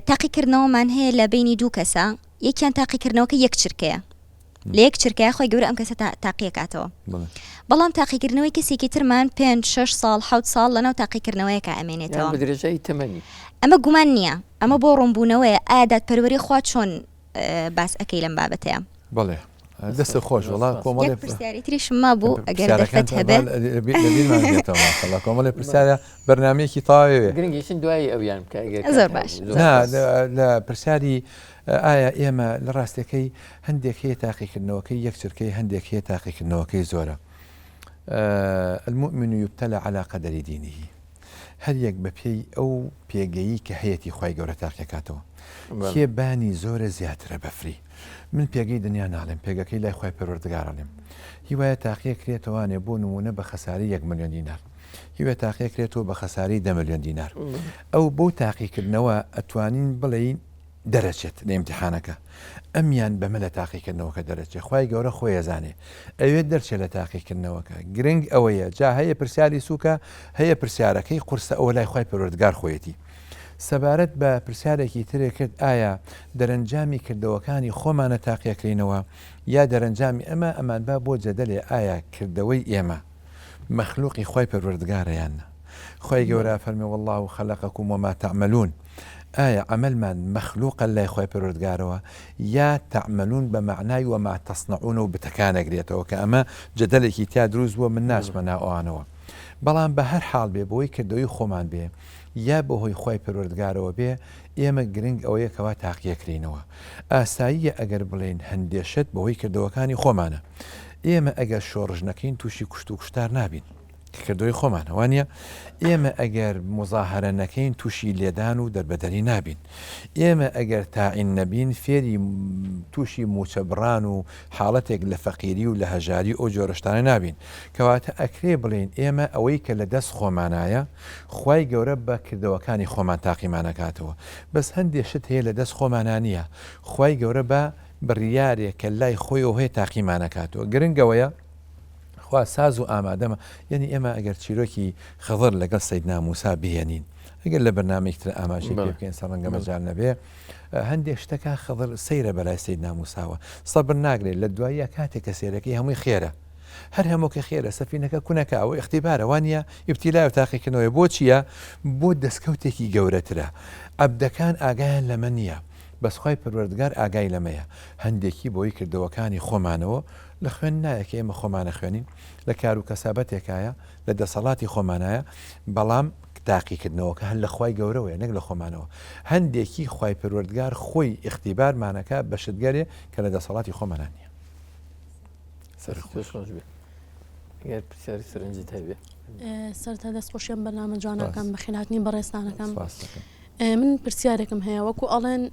تاقیکردنەوەمان هەیە لە بینی دوو کەسە یەکیان تاقیکردنەوەکە یەک چرکەیە لە یەک چرکەیا خوای گەورە ئەم کەسە تاقیەکاتەوە بەڵام تاقیکردنەوەی کەسێکی ترمان پێنج شەش ساڵ حەوت ساڵ لەناو تاقیکردنەوەیەکە ئەمێنێتەوە درێژایی تەمەنی ئەمە گومان نییە ئەمە بۆ ڕوونبوونەوەیە ئایا دادپەروەری خوا چۆن باس ئەەکەی لەم بابەتەیە بەڵێ دەست خۆش وڵا کۆمەڵێ پرسیاری تریشم مابوو ئەگەر دەرفەت هەبێ کۆمەڵێ پرسیارە بەرنمەیەکی تاوێ گرنگیشن دوایی ئەویان بکە زۆر باش لە پرسیاری ئایا ئێمە لە ڕاستەکەی هەندێک هەیە تاقیکردنەوەکەی یەک چرکەی هەندێک هەیە تاقیکردنەوەکەی زۆرە المؤمن يبتلى على قدر دينه هەر یەک بە پێی ئەو پێگەیی کە هەیەتی خوای گەورە تاقیەکاتەوە کێ بانی زۆرە زیاترە بەفری من پێگەی دنیا ناڵێم پێگەکەی لای خوای پەروەردگار ئەڵێم هیوایە تاقیە کرێتەوانێ بۆ نمونە بە خەساری یەک ملیۆن دینار هیوە تاقیە کرێتەوە بە خەساری دە ملیۆن دینار ئەو بۆ تاقیکردنەوە ئەتوانین بڵێین دەرەچێت لە ئیمتیحانەکە ئەمیان بەمە لە تاقیکردنەوەکە دەرەچێ خوای گەورە خۆی ئەزانێ ئەوێت دەرچێ لە تاقیکردنەوەکە گرنگ ئەوەیە جا هەیە پرسیاری سوکە هەیە پرسیارەکەی قورسە ئەوە لای خوای پەروەردگار خۆیەتی سەبارەت بە پرسیارێکی ترێ کرد ئایا دەرەنجامی کردەوەکانی خۆمانە تاقیەکرینەوە یا دەرەنجامی ئەمە ئەمان با بۆ جەدەلێ ئایا کردەوەی ئێمە مەخلوقی خوای پەروەردگارە یان نا؟ خوای گەورە ئەفەرمێ واللە خلقکم وما تعملون ئایا عەمەلمان مەخلوقە لای خوای پەروەردگارەوە یا تعملون بە مەعنای وما تصنعون و بتەکان ئەگرێتەوە کە ئەمە جەدەلێکی تیا دروست بووە من ناچمە ناو ئەوانەوە بەڵام بە هەر حاڵ بێ بەوەی کردەوەی خۆمان بێ یا بەهۆی خوای پەروەردگارەوە بێ ئێمە گرنگ ئەوەیە کەوا تاقیەکرێینەوە ئاساییە ئەگەر بڵێین هەندێ شت بەهۆی کردەوەکانی خۆمانە ئێمە ئەگەر شۆڕش نەکەین تووشی کوشت و کوشتار نابین کە کردەوەی خۆمانە وانە ئێمە ئەگەر مزاهرە نەکەین تووشی لێدان و دەربەدەری نابین ئێمە ئەگەر تاعین نەبین فێری تووشی موچە بڕان و حاڵەتێک لە فەقیری و لە هەژاری ئەو جۆرەشتانە نابین کەواتە ئەکرێ بڵێین ئێمە ئەوەی کە لە دەست خۆمانایە خوای گەورە بە کردەوەکانی خۆمان تاقیمانەکاتەوە بەس هەندێ شت هەیە لە دەست خۆمانا نییە خوای گەورە بە بڕیارێک کە لای خۆیەوە هەیە تاقیمانەکاتەوە گرنگ ئەوەیە خوا ساز و ئامادەمە یعنی ئێمە ئەگەر چیرۆکی خضر لەگەڵ سەیدنا موسا بهێنین ئەگەر لە بەرنامەیەکی تر ئاماژەی پێ بکەین سەر ڕەنگە مەجال نەبێ هەندێک شتەکە خضر سەیرە بەلای سەیدنا موساوە سەبر ناگرێت لە دواییە کاتێک کە سێرەکەی هەمووی خێرە هەر هەموو کە خێرە سەفینەکە کونەکە ئەوە ئیختیبارە وانە ئیبتیلا و تاقیکردنەوەی بۆ چییە بۆ دەستکەوتێکی گەورەترە عەبدەکان ئاگایان لەمە نییە بەس خوای پەروەردگار ئاگای لەمەیە هەندێکی بۆی کردەوەکانی خۆمانەوە لە خوێن نایە کە ئێمە خۆمانە خوێنین لە کار و کەسابەتێکایە لە دەسەڵاتی خۆمانایە بەڵام تاقیکردنەوەکە هەر لە خوای گەورەوەیە نەک لە خۆمانەوە هەندێکی خوای پەروەردگار خۆی ئیختیبارمانەکا بە شتگەلێ کە لە دەسەڵاتی خۆمانا نییە. سەرخۆش خۆش بێ گەر پرسیاری سەرنجت هەبێ. سەرتا دەست خۆشیان بەرنامە جوانەکان بەخێرهاتنی بەڕێزتانەکەم من پرسیارێکم هەیە وەکو ئەڵێن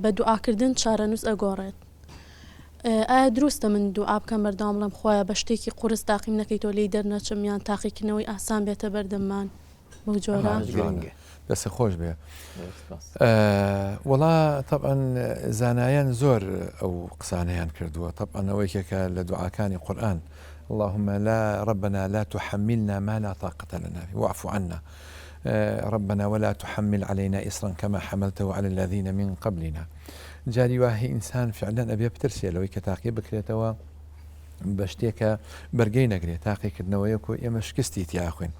بە دوعاکردن چارەنووس ئەگۆڕێت. ئایا دروستە من دوعا بکەم بەردەوام بڵێم خوایە بە شتێکی قورس تاقیم نەکەیتەوە لێی دەرنەچم یان تاقیکردنەوەی ئاسان بێتە بەردەممان بەو جۆرە؟ گرنگە دەست خۆش بێ وەڵا تەبعەن زانایان زۆر ئەو قسانەیان کردووە تەبعەن ئەوە یەکێکە لە دوعاکانی قورئان اللهم لا ربنا لا تحملنا ما لا طاقة لنا به واعف عنا ربنا ولا تحمل علينا إصرا كما حملته على الذين من قبلنا جاری وا هەیە ئینسان فعلا ئەبێ بترسێ لەوەی کە تاقی بکرێتەوە بە شتێکە بەرگەی نەگرێت تاقیکردنەوەیەک و ئێمە شکستی تیاخوین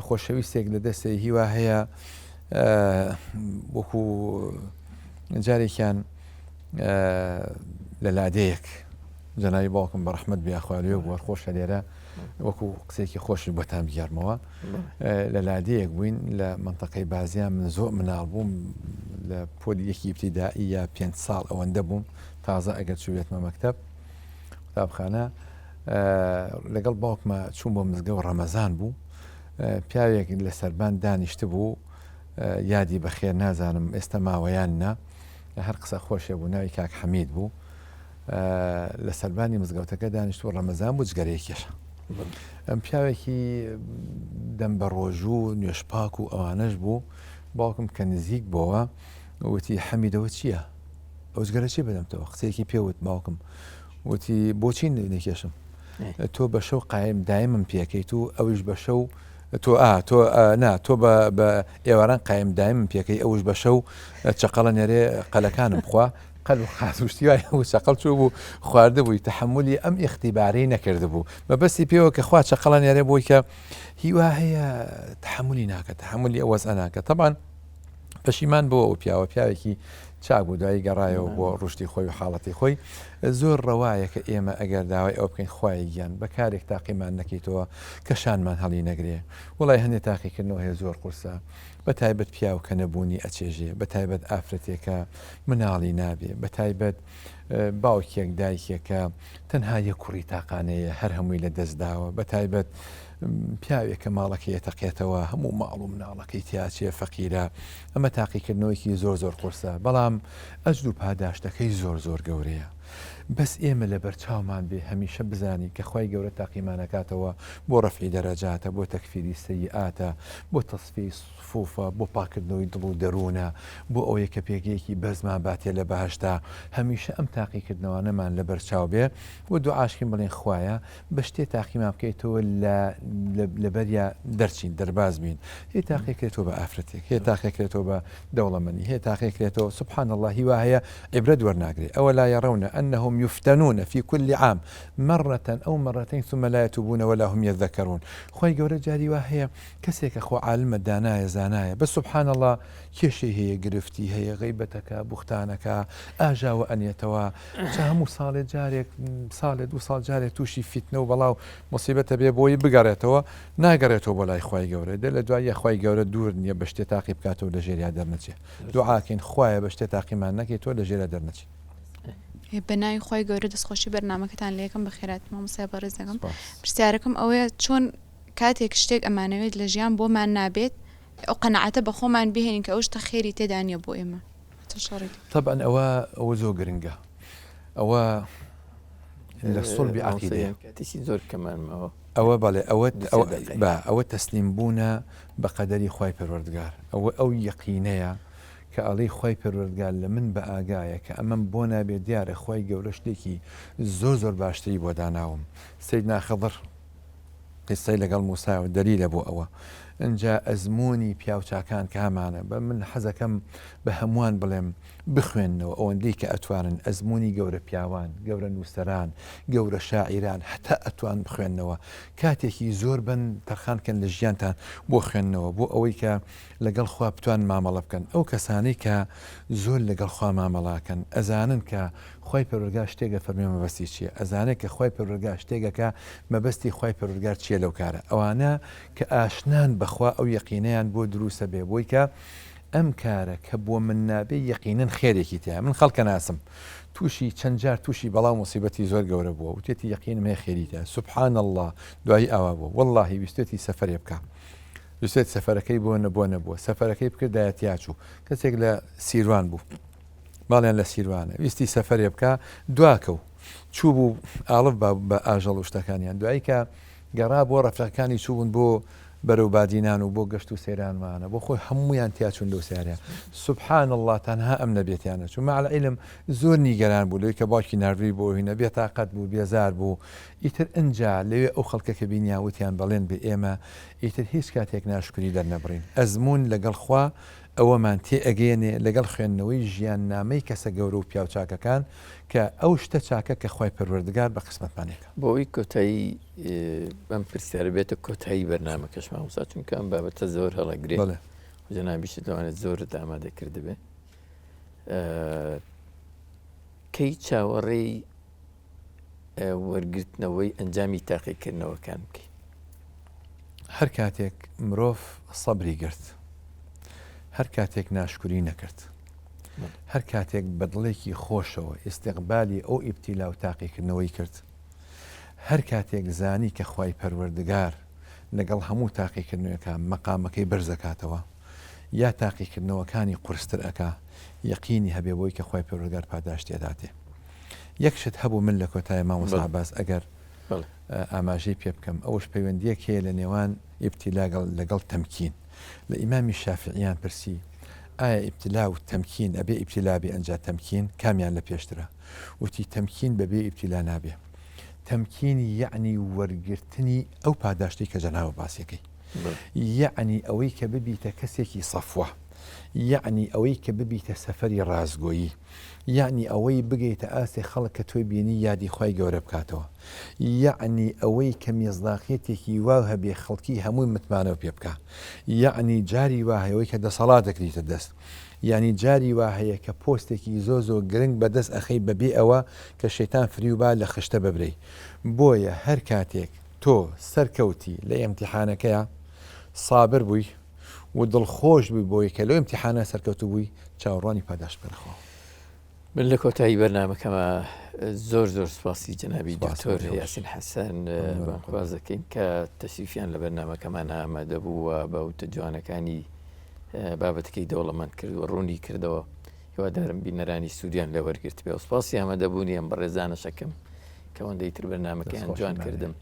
خۆشەویستێک لە دەستێ هیوا هەیە وەکو جارێکیان لە لادەیەک جەنابی باوکم بە ڕەحمەت بێ خوا لێ بووە خۆشە لێرە وەکو قسێکی خۆشی بۆتان بگێڕمەوە لە لادەیەک بووین لە منتەقەی بازیان من زۆر مناڵ بووم لە پۆلی یەکی ئیبتیدائی یا پێنج ساڵ ئەوەندە بووم تازە ئەگەر چووێتمە مەکتەب قوتابخانە لەگەڵ باوکمە چوون بۆ مزگەوت ڕەمەزان بوو پیاوێک لە سەربان دانیشت بوو یادی بەخێر نازانم ئێستا ماوەیان نا هەر قسە خۆشێ بوو ناوی کاک حەمید بوو لە سەربانی مزگەوتەکە دانیشت و ڕەمەزان بوو جگەرەی کێشا. ئەم پیاوێکی دەم بە ڕۆژوو و نوێژ پاک و ئەوانەش بوو باوکم کە نزیک بۆوە وتی حەمیدەوە چییە؟ ئەو جگەرە چی بدەمتەوە قسەیەکی پێوت باوکم وتی بۆچی نەکێشم تۆ بە شەو قایم دایمم پێکەیت و ئەویش بە شەو تۆ ئا تۆ نا تۆ بە ئێواران قایم دایمم پێکەی ئەوش بە شەو چەقەڵە نێرێ قەلەکانم بخوا قەل و قاز و شتی وای هەبوو چەقەڵ چوو بوو خواردبووی تەحەمولی ئەم ئیختیبارەی نەکردبوو مەبەستی پێوە کە خوا چەقەڵە نێرێ بۆی کە هیوا هەیە تەحەمولی ناکە تەحەمولی ئەو وەزعە ناکە تەبان پەشیمان بۆ ئەو پیاوە پیاوێکی چاک بوو دوایی گەڕایەوە بۆ ڕشتی خۆی و حاڵەتی خۆی زۆر ڕەوایە کە ئێمە ئەگەر داوای ئەو بکەین خوای گیان بە کارێک تاقیمان نەکەیتەوە کە شانمان هەڵی نەگرێ وڵی هەندێک تاقیکردنەوە هەیە زۆر قورسە بە تایبەت پیاو کە نەبوونی ئەچێژێ، بە تایبەت ئافرەتێک کە مناڵی نابێ، بە تایبەت باوکێک دایکێک کە تەنها یەک کوڕی تاقانەیە هەر هەمووی لە دەست داوە، بە تایبەت پیاوێک کە ماڵەکەی ئەتەقێتەوە هەموو ماڵ و مناڵەکەی تیاچێ فەقیرە، ئەمە تاقیکردنەوەیەکی زۆر زۆر قورسە، بەڵام ئەجر و پاداشتەکەی زۆر زۆر گەورەیە. بەس ئێمە لەبەرچاومان بێ هەمیشە بزانین کە خوای گەورە تاقیمان ئەکاتەوە بۆ ڕەفعی دەرەجاتە، بۆ تەکفیری سەیئاتە، بۆ تەسفیەی سفوفە، بۆ پاککردنەوەی دڵ و دەروونە، بۆ ئەوەیە کە پێگەیەکی بەرزمان باتێ لە بەهەشتا، هەمیشە ئەم تاقیکردنەوانەمان لەبەرچاو بێ و دوعاش کەین بڵێین خوایە بە شتێ تاقیمان بکەیتەوە لە لەبەریا دەرچین دەرباز بین، هەیە تاقیکرێتەوە بە ئافرەتێک، هەیە تاقیکرێتەوە بە دەوڵەمەنی، هەیە تاقیکرێتەوە سبحان اللە هیوا هەیە عیبرەت وەرناگرێ، اولا یرون انهم یفتنون فی کل عام مرە او مرتین ثم لا یتوبون ولا هم یذکرون خوای گەورە جاری وا هەیە کەسێکە خۆ عالمە دانایە زانایە بەس سبحان اللە کێشەی هەیە گرفتی هەیە غەیبەتەکە بوختانەکە ئاژاوە ئەنێتەوە چا هەموو ساڵێ جارێک ساڵێ دوو ساڵ جارێک تووشی فیتنە و بەڵاو مصیبەتە بێ بۆی بگەڕێتەوە ناگەڕێتەوە بۆ لای خوای گەورە دە لە دواییە خوای گەورە دوور نییە بە شتێ تاقی بکاتەوە لە ژێریا دەرنەچێ دوعاکەین خوایە بە شتێ تاقیمان نەکەی تۆ لە ژێرا دەرنەچین. بە ناوی خوای گەورە دەستخۆشی بەرنامەکەتان لێکەم بەخێرات مامۆستای بەڕێز دەکەم پرسیارەکەم ئەوەیە چۆن کاتێک شتێک ئەمانەوێت لە ژیان بۆمان نابێت ئەو قەناعەتە بە خۆمان بهێنین کە ئەو شتە خێری تێدا نییە بۆ ئێمە تەبعەن ئەوە ئەوە زۆر گرنگە ئەوە لە سڵبی عقیدەیە کاتێکی زۆر کەمان ماوە ئەوە بەڵێ ئەوە بە ئەوە تەسلیم بوونە بە قەدەری خوای پەروەردگار ئەوە ئەو یەقینەیە کە ئەڵێی خوای پەروەردگار لە من بە ئاگایە کە ئەمەم بۆ نابێ دیارە خوای گەورە شتێکی زۆر زۆر باشتری بۆ داناوم سەیدنا خضر قیسەی لەگەڵ موسا و دەلیلە بۆ ئەوە ئینجا ئەزموونی پیاوچاکان کە هەمانە بە من حەزەکەم بە هەمووان بڵێم بخوێننەوە ئەوەندەی کە ئەتوانن ئەزموونی گەورە پیاوان گەورە نووسەران گەورە شاعیران هەتا ئەتوان بخوێننەوە کاتێکی زۆر بن تەرخان کەن لە ژیانتان بۆ خوێندنەوە بۆ ئەوەی کە لەگەڵ خوا بتوان مامەڵە بکەن ئەو کەسانەی کە زۆر لەگەڵ خوا مامەڵاکەن ئەزانن کە خوای پەروەردگار شتێک ئەفەرموێ مەبەستی چیە ئەزانێ کە خوای پەروەردگار شتێک ئەکا مەبەستی خوای پەروەردگار چیە لەو کارە ئەوانە کە ئاشنان بەخوا ئەو یەقینەیان بۆ دروسە بێ بۆی کە ئەم کارە کە بۆ من نابێ یەقینەن خێرێکی تیایە من خەڵکە ناسم تووشی چەند جار تووشی بەڵا و موسیبەتی زۆر گەورە بووە وتێتی یەقینم هەیە خێری تیایە سبحان اللە دوایی ئاوا بووە وەڵاهی ویستێتی سەفەرێ بکا ویستێت سەفەرەکەی بۆ نەبووە نەبووە سەفەرەکەی بکردایە تیاچوو کەسێک لە سیروان بوو ماڵیان لە سیروانە ویستی سەفەرێ بکا دواکەو. چوو بوو ئاڵف با بە ئاژەڵ و شتەکانیان دوایی کە گەڕا بۆ ڕەفیقەکانی چووبوون بۆ بەرەو بادینان و بۆ گەشت و سەیران وانە بۆ خۆی هەموویان تیا چوون لەو سەیارەیە سبحان اللە تەنها ئەم نەبێ تیا نەچوو مع العلم زۆر نیگەران بوو لەوەی کە باوکی ناردووی بۆ هینە بێتاقەت بوو بێزار بوو ئیتر ئنجا لەوێ ئەو خەڵکە کە بینیان وتیان بەڵێن بێ ئێمە ئیتر هیچ کاتێک ناشکری دەرنەبڕین ئەزموون لەگەڵ خوا ئەوەمان تێ ئەگەیەنێ لەگەڵ خوێندنەوەی ژیاننامەی کەسە گەورە و پیاوچاکەکان کە ئەو شتە چاکە کە خوای پەروەردگار بە قسمەتمان ئەکا. بۆ ئەوەی کۆتایی ئەم پرسیارە بێتە کۆتایی بەرنامەکەش مامۆستا چونکە ئەم بابەتە زۆر هەڵەگرێ بەڵێ. جەنابیشت لەوانێت زۆرت ئامادە کردبێ کەی چاوەڕێی وەرگرتنەوەی ئەنجامی تاقیکردنەوەکان بکەی؟ هەر کاتێک مرۆڤ سەبری گرت، هەر کاتێک ناشکوری نەکرد، هەر کاتێک بە دڵێکی خۆشەوە ئیستیقبالی ئەو ئیبتیلا و تاقیکردنەوەی کرد، هەر کاتێک زانی کە خوای پەروەردگار لەگەڵ هەموو تاقیکردنەوەکە مەقامەکەی بەرزەکاتەوە یا تاقیکردنەوەکانی قورستر ئەکا، یەقینی هەبێ بۆی کە خوای پەروەردگار پاداشتی ئەداتێ. یەک شت هەبوو من لە کۆتای مامۆستا عەباس ئەگەر ئاماژەی پێ بکەم ئەوش پەیوەندیەک هەیە لە نێوان ئیبتیلا لەگەڵ تەمکین لە ئیمامی شافعیان پرسی ئایا ئیبتلا و تەمکین ئەبێ ئیبتلا بێ ئەنجا تەمکین کامیان لە پێشترە وتی تەمکین بەبێ ئیبتلا نابێ تەمکین یەعنی وەرگرتنی ئەو پاداشتەی کە جەنابت باسیەکەی یەعنی ئەوەی کە ببیتە کەسێکی سەفوە یەعنی ئەوەی کە ببیتە سەفەری ڕاستگۆیی یەعنی ئەوەی بگەیتە ئاستێ خەڵک کە تۆی بینی یادی خوای گەورە بکاتەوە یەعنی ئەوەی کە میزداقیەتێکی واو هەبێ خەڵکی هەمووی متمانەو پێ بکا یەعنی جاری وا هەیە ئەوەی کە دەسەڵات دەکریتە دەست یانی جاری وا هەیە کە پۆستێکی زۆر زۆر گرنگ بەدەست ئەخەی بەبێ ئەوە کە شەیتان فریو با لە خشتە ببرێی بۆیە هەر کاتێک تۆ سەرکەوتی لە ئیمتیحانەکەیا سابر بووی و دڵخۆش بووی بۆی کە لەو ئیمتیحانە سەرکەوتوو بووی چاوەڕوانی پاداشت بکە لە خواوە. من لە کۆتایی بەرنامەکەمە زۆر زۆر سپاسی جەنابی دکتۆر یاسین حەسەن بانگخواز دەکەین کە تەشریفیان لە بەرنامەکەمان ئامادە بوو و بە وتە جوانەکانی بابەتەکەی دەوڵەمەند کرد و ڕوونی کردەوە هیوادارم بینەرانی سوودیان لێ وەرگرتبێ و سپاسی ئامادەبوونی ئەم بەڕێزانەشەکەم کە ئەوەندەی تر بەرنامەکەیان جوان کردم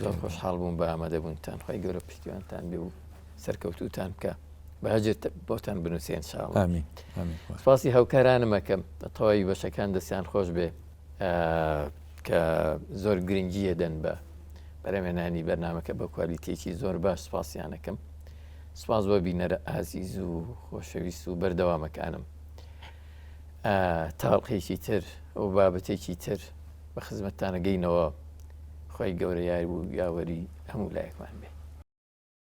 زۆر خۆشحاڵ بووم بە ئامادەبوونتان خی گەورە پشتیوانتان بێ و سەرکەوتوتان بکە بەجێت بۆتان بنووسێن إن شاء الله آمین آمین سپاسی هاوکارانم ئەکەم تەواوی بەشەکان دەستیان خۆش بێ کە زۆر گرنگیە دەن بە بەرەمێنانی بەرنمەکە بە کوالیتێکی زۆر باش سپاسیانەکەم سپاس بۆ بینەرە ئازیز و خۆشەویست و بەردەوامەکانم تاڵقێکی تر و بابەتێکی تر بە خزمەتتانەگەینەوە خی گەورە یار و یاوەری هەموو لایەکمان بێ.